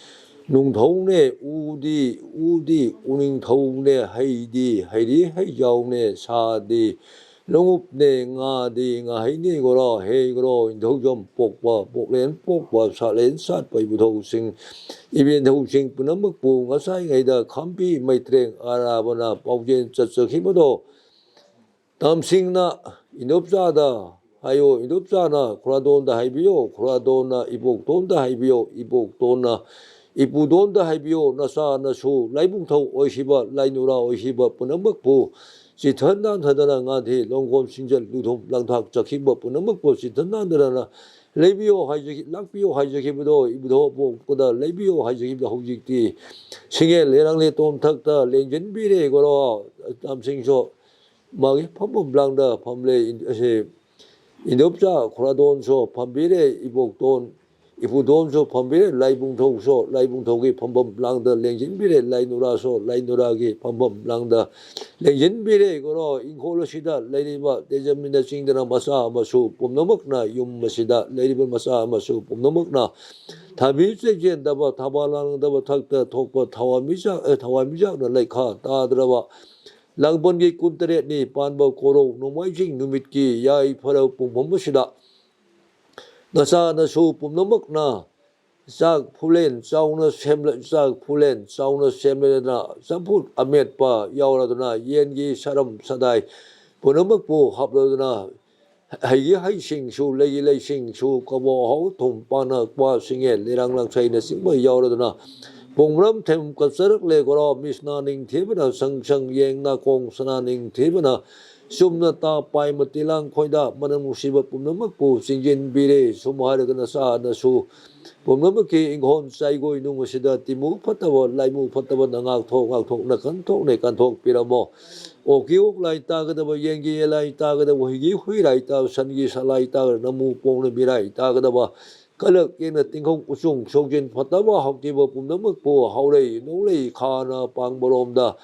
ꯅꯨꯡꯊꯧꯅꯦ, ꯎꯗꯤ, ꯎꯗꯤ ꯎꯅꯤꯡꯊꯧꯅꯦ, ꯍꯩꯗꯤ ꯍꯩꯔꯤ ꯍꯩꯖꯥꯎꯅꯦ, ꯁꯥꯗꯤ ꯂꯣꯡꯎꯞꯅꯦ, ꯉꯥꯗꯤ ꯉꯥꯍꯩꯅꯦ, ꯒꯣꯔꯣ, ꯍꯦ ꯒꯣꯔꯣ, ꯏꯟꯊꯧꯖꯝ ꯄꯣꯛꯄ, ꯄꯣꯛꯂꯦꯟ ꯄꯣꯛꯄ, ꯁꯥꯠꯂꯦꯟ ꯁꯥꯠꯄ ꯏꯕꯨꯙꯧꯁꯤꯡ, ꯏꯕꯦꯟꯙꯧꯁꯤꯡ ꯄꯨꯝꯅꯃꯛꯄꯨ ꯉꯁꯥꯏꯉꯩꯗ ꯈꯥꯝꯕꯤ ꯃꯩꯇ꯭ꯔꯦꯡ ꯑꯔꯥꯕꯅ ꯄꯥꯎꯖꯦꯜ ꯆꯠꯆꯈꯤꯕꯗꯣ, ꯇꯝꯁꯤꯡꯅ ꯏꯟꯗꯣꯞꯆꯥꯗ ꯍꯥꯏꯌꯣ, ꯏꯟꯗꯣꯞꯆꯥꯅ ꯈꯨꯔꯥꯗꯣꯟꯗ ꯍꯥꯏꯕꯤꯌꯣ, ꯈꯨꯔꯥꯗꯣꯟꯅ ꯏꯕꯣꯛꯇꯣꯟꯗ ꯍꯥꯏꯕꯤꯌꯣ, ꯏꯕꯣꯛꯇꯣꯟꯅ ꯏꯄꯨꯗꯣꯟꯗ ꯍꯥꯏꯕꯤꯌꯣ, ꯅꯆꯥ ꯅꯁꯨ ꯂꯥꯏꯕꯨꯡꯊꯧ ꯑꯣꯏꯈꯤꯕ, ꯂꯥꯏꯅꯨꯔꯥ ꯑꯣꯏꯈꯤꯕ ꯄꯨꯝꯅꯃꯛꯄꯨ ꯆꯤꯊ ꯅꯥꯟꯊꯗꯅ ꯉꯥꯟꯊꯤ ꯂꯣꯡꯒꯣꯟ ꯁꯤꯡꯖꯦꯜ ꯂꯨꯊꯨꯝ ꯂꯥꯡꯊꯥꯛ ꯆꯠꯈꯤꯕ ꯄꯨꯝꯅꯃꯛꯄꯨ ꯆꯤꯊ ꯅꯥꯟꯊꯗꯅ ꯂꯩꯕꯤꯌꯣ ꯍꯥꯏꯖꯈꯤ, ꯂꯥꯛꯄꯤꯌꯣ ꯍꯥꯏꯖꯈꯤꯕꯗꯣ, ꯏꯕꯨꯙꯧ ꯑꯄꯣꯛꯄꯗ ꯂꯩꯕꯤꯌꯣ ꯍꯥꯏꯖꯈꯤꯕꯗꯣ, ꯍꯧꯖꯤꯛꯇꯤ ꯁꯤꯡꯉꯦꯜ ꯂꯩꯔꯥꯡ ꯂꯩꯇꯣꯟ ꯊꯛꯇ ꯂꯦꯡꯁꯤꯟꯕꯤꯔꯦ ꯒꯣꯔꯣ꯫ ꯇꯝꯁꯤꯡꯁꯨ ꯃꯥꯒꯤ ꯐꯝꯐꯝ ꯂꯥꯡꯗ ꯐꯝꯂꯦ꯫ ꯑꯁꯤ ꯏꯟꯗꯣꯞꯆꯥ ꯈꯣꯔꯥꯗꯣꯟꯁꯨ ꯐꯝꯕꯤꯔꯦ, ꯏꯕꯣꯛꯇꯣꯟ ꯏꯄꯨꯗꯣꯟꯁꯨ ꯐꯝꯕꯤꯔꯦ, ꯂꯥꯏꯕꯨꯡꯊꯧꯁꯨ, ꯂꯥꯏꯕꯨꯡꯊꯧꯒꯤ ꯐꯝꯐꯝ ꯂꯥꯡꯗ ꯂꯦꯡꯁꯤꯟꯕꯤꯔꯦ, ꯂꯥꯏꯅꯨꯔꯥꯁꯨ, ꯂꯥꯏꯅꯨꯔꯥꯒꯤ ꯐꯝꯐꯝ ꯂꯥꯡꯗ ꯂꯦꯡꯁꯤꯟꯕꯤꯔꯦ ꯒꯣꯔꯣ꯫ ꯏꯪꯈꯣꯜ ꯑꯁꯤꯗ ꯂꯩꯔꯤꯕ ꯇꯦꯖꯃꯤꯅ ꯆꯤꯡꯗꯅ ꯃꯆꯥ ꯃꯁꯨ ꯄꯨꯝꯅꯃꯛꯅ, ꯌꯨꯝ ꯑꯁꯤꯗ ꯂꯩꯔꯤꯕ ꯃꯆꯥ ꯃꯁꯨ ꯄꯨꯝꯅꯃꯛꯅ ꯊꯥꯕꯤ ꯆꯦꯛꯁꯤꯟꯗꯕ, ꯊꯕꯥ ꯂꯥꯡꯗꯕ, ꯊꯛꯇ ꯊꯣꯛꯄ ꯊꯋꯥꯟꯃꯤꯆꯥꯛ, ꯑꯦ, ꯊꯋꯥꯟꯃꯤꯆꯥꯛꯅ ꯂꯩꯈꯥ ꯇꯥꯗ꯭ꯔꯕ ꯂꯥꯡꯕꯟꯒꯤ ꯀꯨꯟꯇꯔꯦꯠꯅꯤ ꯄꯥꯟꯕ ꯀꯣꯔꯧ ꯅꯣꯡꯃꯥꯏꯖꯤꯡ ꯅꯨꯃꯤꯠꯀꯤ ꯌꯥꯏꯐꯔꯕ ꯄꯨꯡꯐꯝ ꯑꯁꯤꯗ ꯅꯆꯥ ꯅꯁꯨ ꯄꯨꯝꯅꯃꯛꯅ ꯆꯥꯛ ꯐꯨꯂꯦꯟ ꯆꯥꯎꯅ ꯁꯦꯝꯂ-, ꯆꯥꯛ ꯐꯨꯂꯦꯟ ꯆꯥꯎꯅ ꯁꯦꯝꯂꯗꯨꯅ, ꯆꯝꯐꯨꯠ ꯑꯃꯦꯠꯄ ꯌꯥꯎꯔꯗꯨꯅ, ꯌꯦꯟꯒꯤ ꯁꯔꯝ ꯁꯗꯥꯏ ꯄꯨꯝꯅꯃꯛꯄꯨ ꯍꯥꯞꯂꯗꯨꯅ, ꯍꯩꯒꯤ ꯍꯩꯁꯤꯡꯁꯨ, ꯂꯩꯒꯤ ꯂꯩꯁꯤꯡꯁꯨ, ꯀꯕꯣꯛ ꯑꯍꯥꯎ ꯊꯨꯝ ꯄꯥꯅ ꯀ꯭ꯋꯥ ꯁꯤꯡꯉꯦ ꯂꯤꯔꯥꯡ ꯂꯥꯡꯁꯩꯅꯆꯤꯡꯕ ꯌꯥꯎꯔꯗꯨꯅ, ꯄꯨꯡꯕ꯭ꯔꯝ ꯊꯦꯝ ꯀꯠꯆꯔꯛꯂꯦ ꯒꯣꯔꯣ꯫ ꯃꯤꯁꯅꯥ ꯅꯤꯡꯊꯤꯕꯅ ꯁꯪ ꯁꯪ, ꯌꯦꯡ ꯅꯥꯀꯣꯡ ꯁꯅꯥ ꯅꯤꯡꯊꯤꯕꯅ ꯆꯨꯝꯅ ꯇꯥ ꯄꯥꯏ ꯃꯇꯤ ꯂꯥꯡ ꯈꯣꯏꯗ ꯃꯅꯝ ꯅꯨꯡꯁꯤꯕ ꯄꯨꯝꯅꯃꯛꯄꯨ ꯆꯤꯡꯁꯤꯟꯕꯤꯔꯦ꯫ ꯁꯨꯝ ꯍꯥꯏꯔꯒ ꯅꯆꯥ ꯅꯁꯨ ꯄꯨꯝꯅꯃꯛꯀꯤ ꯏꯪꯈꯣꯜ ꯆꯥꯏꯒꯣꯏ ꯅꯨꯡ ꯑꯁꯤꯗ ꯇꯤꯃꯨ ꯐꯠꯇꯕ, ꯂꯥꯏꯃꯨ ꯐꯠꯇꯕꯅ ꯉꯥꯛꯊꯣꯛ ꯉꯥꯛꯊꯣꯛꯅ ꯀꯟꯊꯣꯛꯅ ꯀꯟꯊꯣꯛꯄꯤꯔꯝꯃꯣ꯫ ꯑꯣꯛꯀꯤ ꯑꯣꯛ ꯂꯥꯏ ꯇꯥꯒꯗꯕ, ꯌꯦꯟꯒꯤ ꯌꯦꯟ ꯂꯥꯏ ꯇꯥꯒꯗꯕ, ꯍꯨꯏꯒꯤ ꯍꯨꯏ ꯂꯥꯏ ꯇꯥꯒꯗꯕ, ꯁꯟꯒꯤ ꯁꯟ ꯂꯥꯏ ꯇꯥꯒꯗꯕ, ꯅꯃꯨ ꯄꯣꯡꯅ ꯃꯤꯔꯥꯏ ꯇꯥꯒꯗꯕ, ꯀꯂꯛ ꯌꯦꯡꯅ ꯇꯤꯡꯈꯣꯡ ꯎꯆꯨꯡ ꯁꯣꯛꯖꯤꯟ ꯐꯠꯇꯕ ꯍꯥꯎꯇꯤꯕ ꯄꯨꯝꯅꯃꯛꯄꯨ ꯍꯥꯎꯔꯩ ꯅꯧꯔꯩ ꯈꯥꯅ ꯄꯥꯡꯕꯔꯣꯝꯗ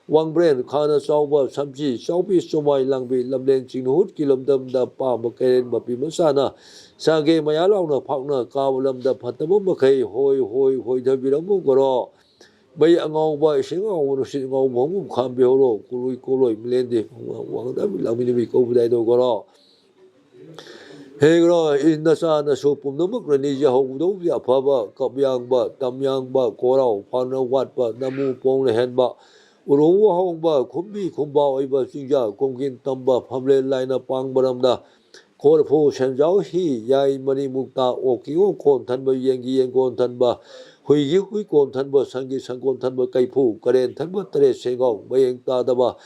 ꯋꯥꯡꯕ꯭ꯔꯦꯟ ꯈꯥꯅ ꯆꯥꯎꯕ ꯁꯝꯆꯤ ꯆꯥꯎꯕꯤ ꯆꯣꯃꯥꯏ ꯂꯥꯡꯕꯤ ꯂꯝꯂꯦꯟ ꯆꯤꯡꯅꯨꯍꯨꯠꯀꯤ ꯂꯝꯗꯝꯗ ꯄꯥꯝꯕ ꯀꯩꯔꯦꯟ ꯃꯄꯤ ꯃꯆꯥꯅ ꯆꯥꯒꯦ ꯃꯌꯥ ꯂꯥꯎꯅ ꯐꯥꯎꯅ ꯀꯥꯕ ꯂꯝꯗ ꯐꯠꯇꯕ ꯃꯈꯩ ꯍꯣꯏ ꯍꯣꯏ ꯍꯣꯏꯊꯕꯤꯔꯝꯃꯨ ꯒꯣꯔꯣ꯫ ꯃꯩ ꯑꯉꯥꯎꯕ, ꯏꯁꯤꯡ ꯑꯉꯥꯎꯕ, ꯅꯨꯡꯁꯤꯠ ꯑꯉꯥꯎꯕ ꯍꯣꯡꯐꯝ ꯈꯥꯝꯕꯤꯍꯧꯔꯣ꯫ ꯀꯨꯔꯨꯏ ꯀꯣꯂꯣꯏ ꯃꯤꯂꯦꯟꯗꯤ ꯋꯥꯡꯗꯕꯤ ꯂꯥꯡꯃꯤꯟꯅꯕꯤ ꯀꯧꯕꯗꯥꯏꯗꯣ ꯒꯣꯔꯣ꯫ ꯍꯦ ꯒꯣꯔꯣ, ꯏ ꯅꯆꯥ ꯅꯁꯨ ꯄꯨꯝꯅꯃꯛꯅ ꯅꯤꯖꯍꯧꯗꯧꯕꯤ ꯑꯐꯕ, ꯀꯞ ꯌꯥꯡꯕ, ꯇꯝ ꯌꯥꯡꯕ, ꯀꯣꯔꯥꯎ ꯐꯥꯅ ꯋꯥꯠꯄ, ꯅꯃꯨ ꯄꯣꯡꯅ ꯍꯦꯟꯕ, ꯎꯔꯨꯝ ꯋꯥꯍꯣꯡꯕ, ꯈꯨꯝꯕꯤ ꯈꯨꯝꯕꯥ ꯑꯣꯏꯕ ꯆꯤꯡꯖꯥ ꯀꯣꯡꯒꯤꯟ ꯇꯝꯕ, ꯐꯝꯂꯦꯟ ꯂꯥꯏꯅ ꯄꯥꯡꯕꯔꯝꯗ, ꯀꯣꯔꯐꯨ ꯁꯦꯟꯖꯥꯎ ꯍꯤ ꯌꯥꯏ ꯃꯔꯤ ꯃꯨꯛꯇ, ꯑꯣꯛꯀꯤ ꯑꯣꯛ ꯀꯣꯟ ꯊꯟꯕ, ꯌꯦꯟꯒꯤ ꯌꯦꯟ ꯀꯣꯟ ꯊꯟꯕ, ꯍꯨꯏꯒꯤ ꯍꯨꯏ ꯀꯣꯟ ꯊꯟꯕ, ꯁꯟꯒꯤ ꯁꯟ ꯀꯣꯟ ꯊꯟꯕ, ꯀꯩꯐꯨ ꯀꯔꯦꯟ ꯊꯟꯕ, ꯇꯔꯦꯠ ꯁꯦꯟꯒꯥꯎ ꯃꯌꯦꯡ ꯇꯥꯗꯕ,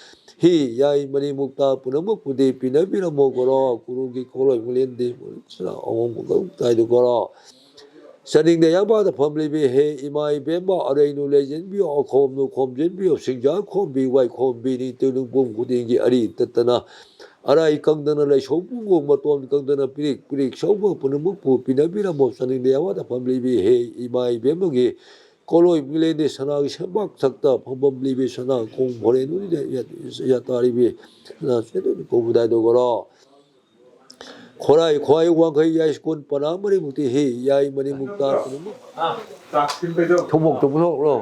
ꯍꯤ ꯌꯥꯏ ꯃꯅꯤꯃꯨꯛꯇ ꯄꯨꯝꯅꯃꯛꯄꯨꯗꯤ ꯄꯤꯅꯕꯤꯔꯝꯃꯣ ꯀꯣꯔꯣ꯫ ꯀꯨꯔꯨꯒꯤ ꯀꯣꯂꯣꯏ ꯃꯤꯂꯦꯟꯗꯤ ꯑꯍꯣꯡꯕ ꯇꯥꯏꯗꯨ ꯀꯣꯔꯣ꯫ ꯆꯥꯅꯤꯡꯗ ꯌꯥꯝꯕꯗ ꯐꯝꯂꯤꯕꯤ ꯍꯦ ꯏꯃꯥ ꯏꯕꯦꯝꯃ ꯑꯔꯩꯅꯨ ꯂꯩꯖꯤꯟꯕꯤꯌꯣ, ꯑꯈꯣꯝꯅꯨ ꯈꯣꯝꯖꯤꯟꯕꯤꯌꯣ, ꯁꯤꯡꯖꯥ ꯈꯣꯝꯕꯤ ꯋꯥꯏ ꯈꯣꯝꯕꯤꯅꯤ ꯇꯨꯅꯨ ꯄꯨꯝ ꯈꯨꯗꯤꯡꯒꯤ ꯑꯔꯤ ꯇꯠꯇꯅ ꯑꯔꯥꯏ ꯀꯪꯗꯅ ꯂꯩꯁꯧ ꯄꯨꯡꯒꯣꯡ ꯃꯇꯣꯟ ꯀꯪꯗꯅ ꯄꯤꯔꯤꯛ ꯄꯤꯔꯤꯛ ꯁꯧꯕ ꯄꯨꯝꯅꯃꯛꯄꯨ ꯄꯤꯅꯕꯤꯔꯝꯃꯣ꯫ ꯆꯥꯅꯤꯡꯗ ꯌꯥꯝꯕꯗ ꯐꯝꯂꯤꯕꯤ ꯍꯦ ꯏꯃꯥ ꯏꯕꯦꯝꯃꯒꯤ ꯀꯣꯂꯣꯏ ꯃꯤꯂꯦꯟꯗꯤ ꯁꯅꯥꯒꯤ ꯁꯦꯝꯕꯥꯛ ꯊꯛꯇ ꯐꯝꯐꯝ ꯂꯤꯕꯤ ꯁꯅꯥ ꯈꯣꯡ ꯍꯣꯔꯦꯟ ꯎꯔꯤꯗ ꯌꯥ-, ꯌꯥ ꯇꯥꯔꯤꯕꯤ ꯁꯅꯥ ꯆꯦꯠꯅ ꯀꯧꯕꯗꯥꯏꯗꯣ ꯒꯣꯔꯣ꯫ ꯈꯣꯔꯥꯏ ꯈ꯭ꯋꯥꯏ ꯋꯥꯡꯈꯩ ꯌꯥꯏꯁ꯭ꯀꯨꯜ ꯄꯅꯥ ꯃꯔꯤꯃꯨꯛꯇꯤ ꯍꯤ ꯌꯥꯏ ꯃꯔꯤꯃꯨꯛꯇ ꯄꯨꯝꯅꯃꯛ꯫ ꯊꯨꯝꯃꯣꯛꯇꯣ ꯄꯨꯊꯣꯛꯂꯣ꯫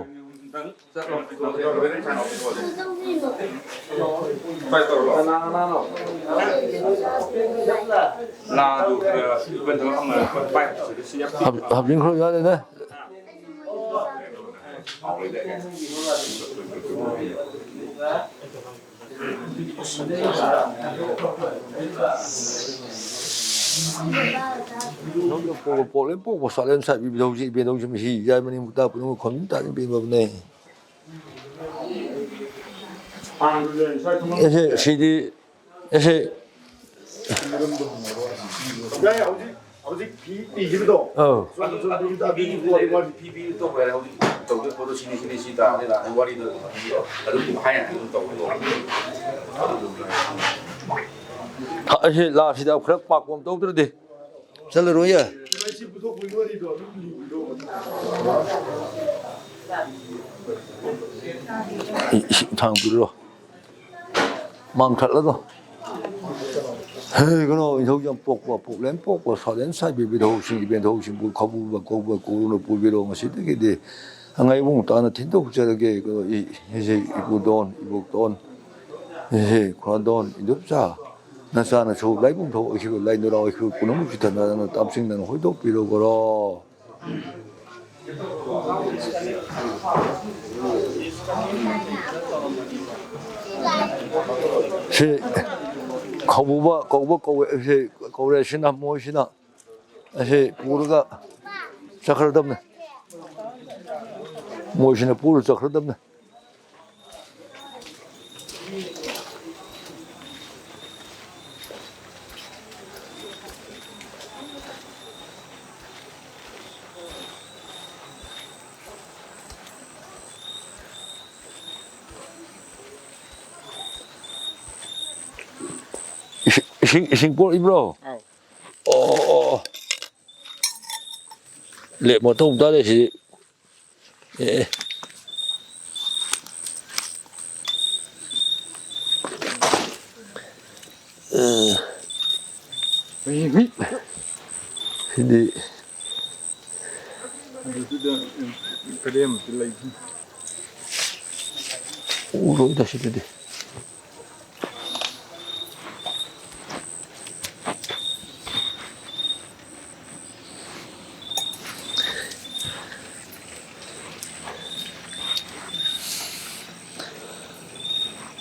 ꯍꯥꯞ-, ꯍꯥꯞꯆꯤꯟꯈ꯭ꯔꯣ ꯌꯥꯔꯦꯗ꯫ ꯄꯣꯛ-, ꯄꯣꯛꯂꯦ ꯄꯣꯛꯄ ꯁꯥꯠꯂꯦ ꯁꯥꯠ ꯏꯕꯦꯟ ꯍꯧꯖꯤꯛ ꯏꯕꯦꯟ ꯍꯧꯖꯤꯛ ꯃꯁꯤ ꯌꯥꯏ ꯃꯅꯤꯡ ꯃꯨꯛꯇ ꯄꯨꯝꯅꯃꯛ ꯈꯣꯝꯖꯤꯟ ꯇꯥꯔꯤ ꯏꯕꯦꯟ ꯕꯕꯅꯦ꯫ ꯑꯦꯁꯦ ꯁꯤꯗꯤ ꯑꯦꯁꯦ ꯌꯥꯏ, ꯍꯧꯖꯤꯛ, ꯍꯧꯖꯤꯛ ꯐꯤ ꯄꯤꯈꯤꯕꯗꯣ꯫ ꯑꯧ꯫ ꯆꯨꯝꯅ ꯁꯨꯝ ꯄꯤꯈꯤꯕꯗ ꯑꯗꯨꯒꯤ ꯋꯥꯔꯤ, ꯋꯥꯔꯤ꯫ ꯐꯤ ꯄꯤꯕ ꯇꯧꯈ꯭ꯔꯦ꯫ ꯍꯧꯖꯤꯛ ꯇꯧꯗꯣꯏ ꯄꯣꯠꯇꯣ ꯁꯤꯅꯤ, ꯁꯤꯅꯤ, ꯁꯤ ꯇꯥꯔꯅꯤ ꯂꯥꯛꯑꯅꯤ ꯋꯥꯔꯤꯗꯣ ꯑꯗꯨꯝ ꯍꯥꯏꯅ ꯑꯗꯨꯝ ꯇꯧꯕꯗꯣ꯫ ꯑꯩꯁꯦ ꯂꯥꯛꯁꯤꯗ ꯈꯔ ꯄꯥꯛꯄ ꯑꯃ ꯇꯧꯗ꯭ꯔꯗꯤ ꯆꯠꯂꯔꯣꯏꯌꯦ꯫ ꯁꯤ ꯄꯨꯊꯣꯛꯄꯒꯤ ꯋꯥꯔꯤꯗꯣ ꯑꯗꯨꯝ ꯂꯤꯕꯗꯣ꯫ ꯏ-, ꯏꯁꯤꯡ ꯊꯥꯡ ꯄꯤꯔꯨꯔꯣ꯫ ꯃꯥꯡ ꯊꯠꯂꯒ꯫ ꯍꯦ, ꯀꯩꯅꯣ, ꯏꯟꯊꯧ ꯌꯥꯝ ꯄꯣꯛꯄ, ꯄꯣꯛꯂꯦꯟ ꯄꯣꯛꯄ, ꯁꯥꯂꯦꯟ ꯁꯥꯏꯕꯤ ꯕꯤꯙꯧꯁꯤꯡ, ꯏꯕꯦꯟꯙꯧꯁꯤꯡꯕꯨ ꯈꯥꯕꯨꯕ ꯀꯧꯕ ꯀꯧꯔꯨꯅ ꯄꯨꯕꯤꯔꯣ꯫ ꯉꯁꯤꯗꯒꯤꯗꯤ ꯑꯉꯥꯏꯕꯨꯡ ꯇꯥꯅ ꯊꯤꯟꯗꯣꯛꯆꯔꯒꯦ꯫ ꯀꯩꯅꯣ, ꯏ-, ꯏꯁꯦ ꯏꯄꯨꯗꯣꯟ, ꯏꯕꯣꯛꯇꯣꯟ, ꯏꯁꯦ ꯈꯨꯔꯥꯗꯣꯟ, ꯏꯟꯗꯣꯝꯆꯥ, ꯅꯆꯥ ꯅꯁꯨ ꯂꯥꯏꯕꯨꯡ ꯊꯣꯛ ꯑꯣꯏꯈꯤꯕ, ꯂꯥꯏ ꯅꯨꯔꯥ ꯑꯣꯏꯈꯤꯕ ꯄꯨꯝꯅꯃꯛꯁꯨ ꯊꯦꯡꯅꯗꯅ ꯇꯥꯝꯁꯤꯡꯗꯅ ꯍꯣꯏꯗꯣꯛꯄꯤꯔꯣ ꯒꯣꯔꯣ꯫ ꯁꯤ ꯈꯥꯕꯨꯕ ꯀꯧꯕ ꯀꯧꯋꯦ, ꯁꯤ ꯀꯧꯔꯦ, ꯁꯤꯅ ꯃꯣꯏꯁꯤꯅ ꯑꯁꯤ ꯄꯨꯔꯒ ꯆꯠꯈ꯭ꯔꯗꯕꯅꯦ꯫ ꯃꯣꯏꯁꯤꯅ ꯄꯨꯔ ꯆꯠꯈ꯭ꯔꯗꯕꯅꯦ꯫ ꯏꯁꯤꯡ, ꯏꯁꯤꯡ ꯄꯣꯔꯛꯏꯕ꯭ꯔꯣ? ꯑꯧ꯫ ꯑꯣ, ꯑꯣ, ꯑꯣ꯫ ꯂꯦꯞ ꯃꯊꯧ ꯇꯥꯔꯦ ꯁꯤꯗꯤ꯫ ꯑꯦ꯫ ꯑ꯫ ꯁꯤꯗꯤ꯫ ꯑꯗꯨꯗ ꯀꯔꯤ ꯑꯃꯁꯨ ꯂꯩ꯫ ꯎꯔꯣꯏꯗ ꯁꯤꯗꯗꯤ꯫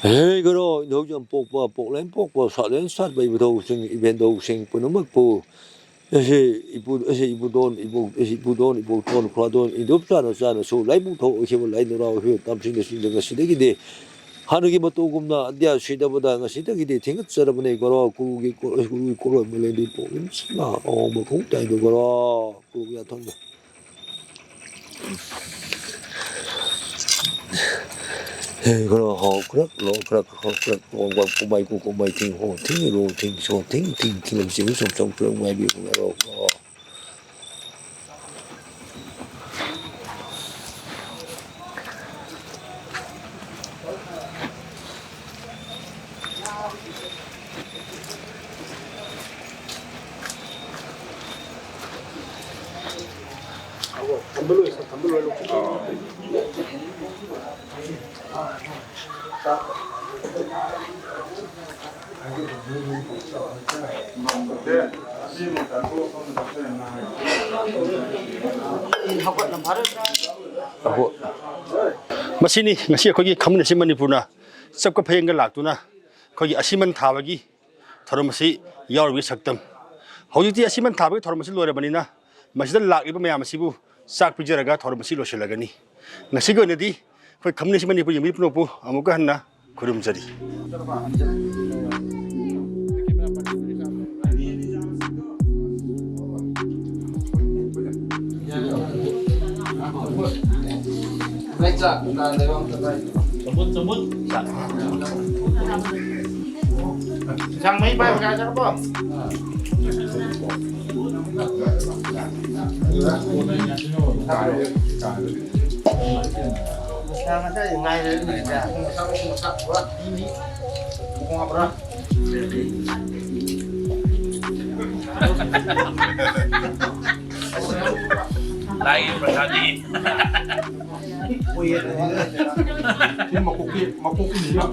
ꯍꯦ ꯒꯣꯔꯣ, ꯏꯙꯧ ꯌꯥꯝ ꯄꯣꯛꯄ, ꯄꯣꯛꯂꯦꯟ ꯄꯣꯛꯄ, ꯁꯥꯠꯂꯦꯟ ꯁꯥꯠꯄ, ꯏꯕꯨꯙꯧꯁꯤꯡ, ꯏꯕꯦꯟꯙꯧꯁꯤꯡ ꯄꯨꯝꯅꯃꯛꯄꯨ ꯑꯩꯁꯦ ꯏꯄꯨ, ꯑꯩꯁꯦ ꯏꯄꯨꯗꯣꯟ, ꯏꯕꯣꯛ, ꯑꯩꯁꯦ ꯏꯄꯨꯗꯣꯟ, ꯏꯕꯣꯛꯇꯣꯟ, ꯈꯨꯔꯥꯗꯣꯟ, ꯏꯟꯗꯣꯞ ꯆꯥꯅ ꯆꯥꯅꯁꯨ ꯂꯥꯏꯕꯨꯡ ꯊꯧ ꯑꯣꯏꯈꯤꯕ ꯂꯥꯏ ꯅꯨꯔꯥ ꯑꯣꯏꯈꯤꯕ ꯇꯝꯁꯤꯡꯅ ꯁꯤꯡꯗ ꯉꯁꯤꯗꯒꯤꯗꯤ ꯍꯥꯟꯅꯒꯤ ꯃꯇꯧꯒꯨꯝꯅ ꯑꯟꯗ꯭ꯌꯥ ꯁꯤꯗꯕꯗ ꯉꯁꯤꯗꯒꯤꯗꯤ ꯊꯦꯡꯒꯠꯆꯔꯕꯅꯦ ꯒꯣꯔꯣ꯫ ꯀꯨꯔꯨꯒꯤ ꯀꯣ-, ꯀꯨꯔꯨꯒꯤ ꯀꯣꯂꯣꯏ ꯃꯂꯦꯟꯗꯤ ꯄꯣꯛꯂꯤꯕꯁꯤꯅ ꯑꯋꯥꯡꯕ ꯈꯣꯡ ꯇꯥꯏꯗꯣ ꯒꯣꯔꯣ꯫ ꯀꯨꯔꯨꯒꯤ ꯑꯊꯣꯡꯕ꯫ ꯍꯦ ꯒꯣꯔꯣ ꯍꯣ ꯈꯨꯔꯛ ꯂꯣ ꯈꯨꯔꯛ ꯍꯣ ꯈꯨꯔꯛ ꯂꯣ ꯀꯨꯝꯃꯥꯏ ꯀꯨ ꯀꯨꯝꯃꯥꯏ ꯊꯤꯡ ꯍꯣ ꯊꯤꯡ ꯔꯣ ꯊꯤꯡ ꯁꯣ ꯊꯤꯡ ꯊꯤꯡ ꯊꯤꯡ ꯁꯤꯡ ꯁꯣꯝ ꯁꯣꯝ ꯈꯨꯔꯛ ꯃꯥꯏꯕꯤ ꯈꯨꯔꯛ ꯂꯣ꯫ ꯑꯍꯣ-, ꯃꯁꯤꯅꯤ ꯉꯁꯤ ꯑꯩꯈꯣꯏꯒꯤ ꯈꯝꯕ ꯅꯤꯡꯊꯤꯡ ꯃꯅꯤꯄꯨꯔꯅ ꯆꯞꯀ ꯐꯌꯦꯡꯒ ꯂꯥꯛꯇꯨꯅ ꯑꯩꯈꯣꯏꯒꯤ ꯑꯁꯤꯃꯟ ꯊꯥꯕꯒꯤ ꯊꯧꯔꯝ ꯑꯁꯤ ꯌꯥꯎꯔꯤꯕꯒꯤ ꯁꯛꯇꯝ꯫ ꯍꯧꯖꯤꯛꯇꯤ ꯑꯁꯤꯃꯟ ꯊꯥꯕꯒꯤ ꯊꯧꯔꯝ ꯑꯁꯤ ꯂꯣꯏꯔꯕꯅꯤꯅ, ꯃꯁꯤꯗ ꯂꯥꯛꯂꯤꯕ ꯃꯌꯥꯝ ꯑꯁꯤꯕꯨ ꯆꯥꯛ ꯄꯤꯖꯔꯒ ꯊꯧꯔꯝ ꯑꯁꯤ ꯂꯣꯏꯁꯤꯜꯂꯒꯅꯤ꯫ ꯉꯁꯤꯒꯤ ꯑꯣꯏꯅꯗꯤ ꯑꯩꯈꯣꯏ ꯈꯝꯕ ꯅꯤꯡꯊꯤꯡ ꯃꯅꯤꯄꯨꯔ ꯌꯦꯡꯕꯤꯔꯤꯕ ꯄꯨꯝꯅꯃꯛꯄꯨ ꯑꯃꯨꯛꯀ ꯍꯟꯅ ꯈꯨꯔꯨꯝꯖꯔꯤ꯫ ꯏꯟꯁꯥꯡ ꯃꯍꯤ ꯄꯥꯏꯕ ꯀꯥꯏ ꯆꯠꯂꯕꯣ? ꯃꯁꯥ ꯃꯁꯥ ꯉꯥꯏꯔꯦ꯫ ꯂꯥꯏꯒꯤ ꯄ꯭ꯔꯁꯥꯗꯤ꯫ ꯁꯤ ꯃꯀꯣꯛꯀꯤ, ꯃꯀꯣꯛꯀꯤꯅꯤꯅ꯫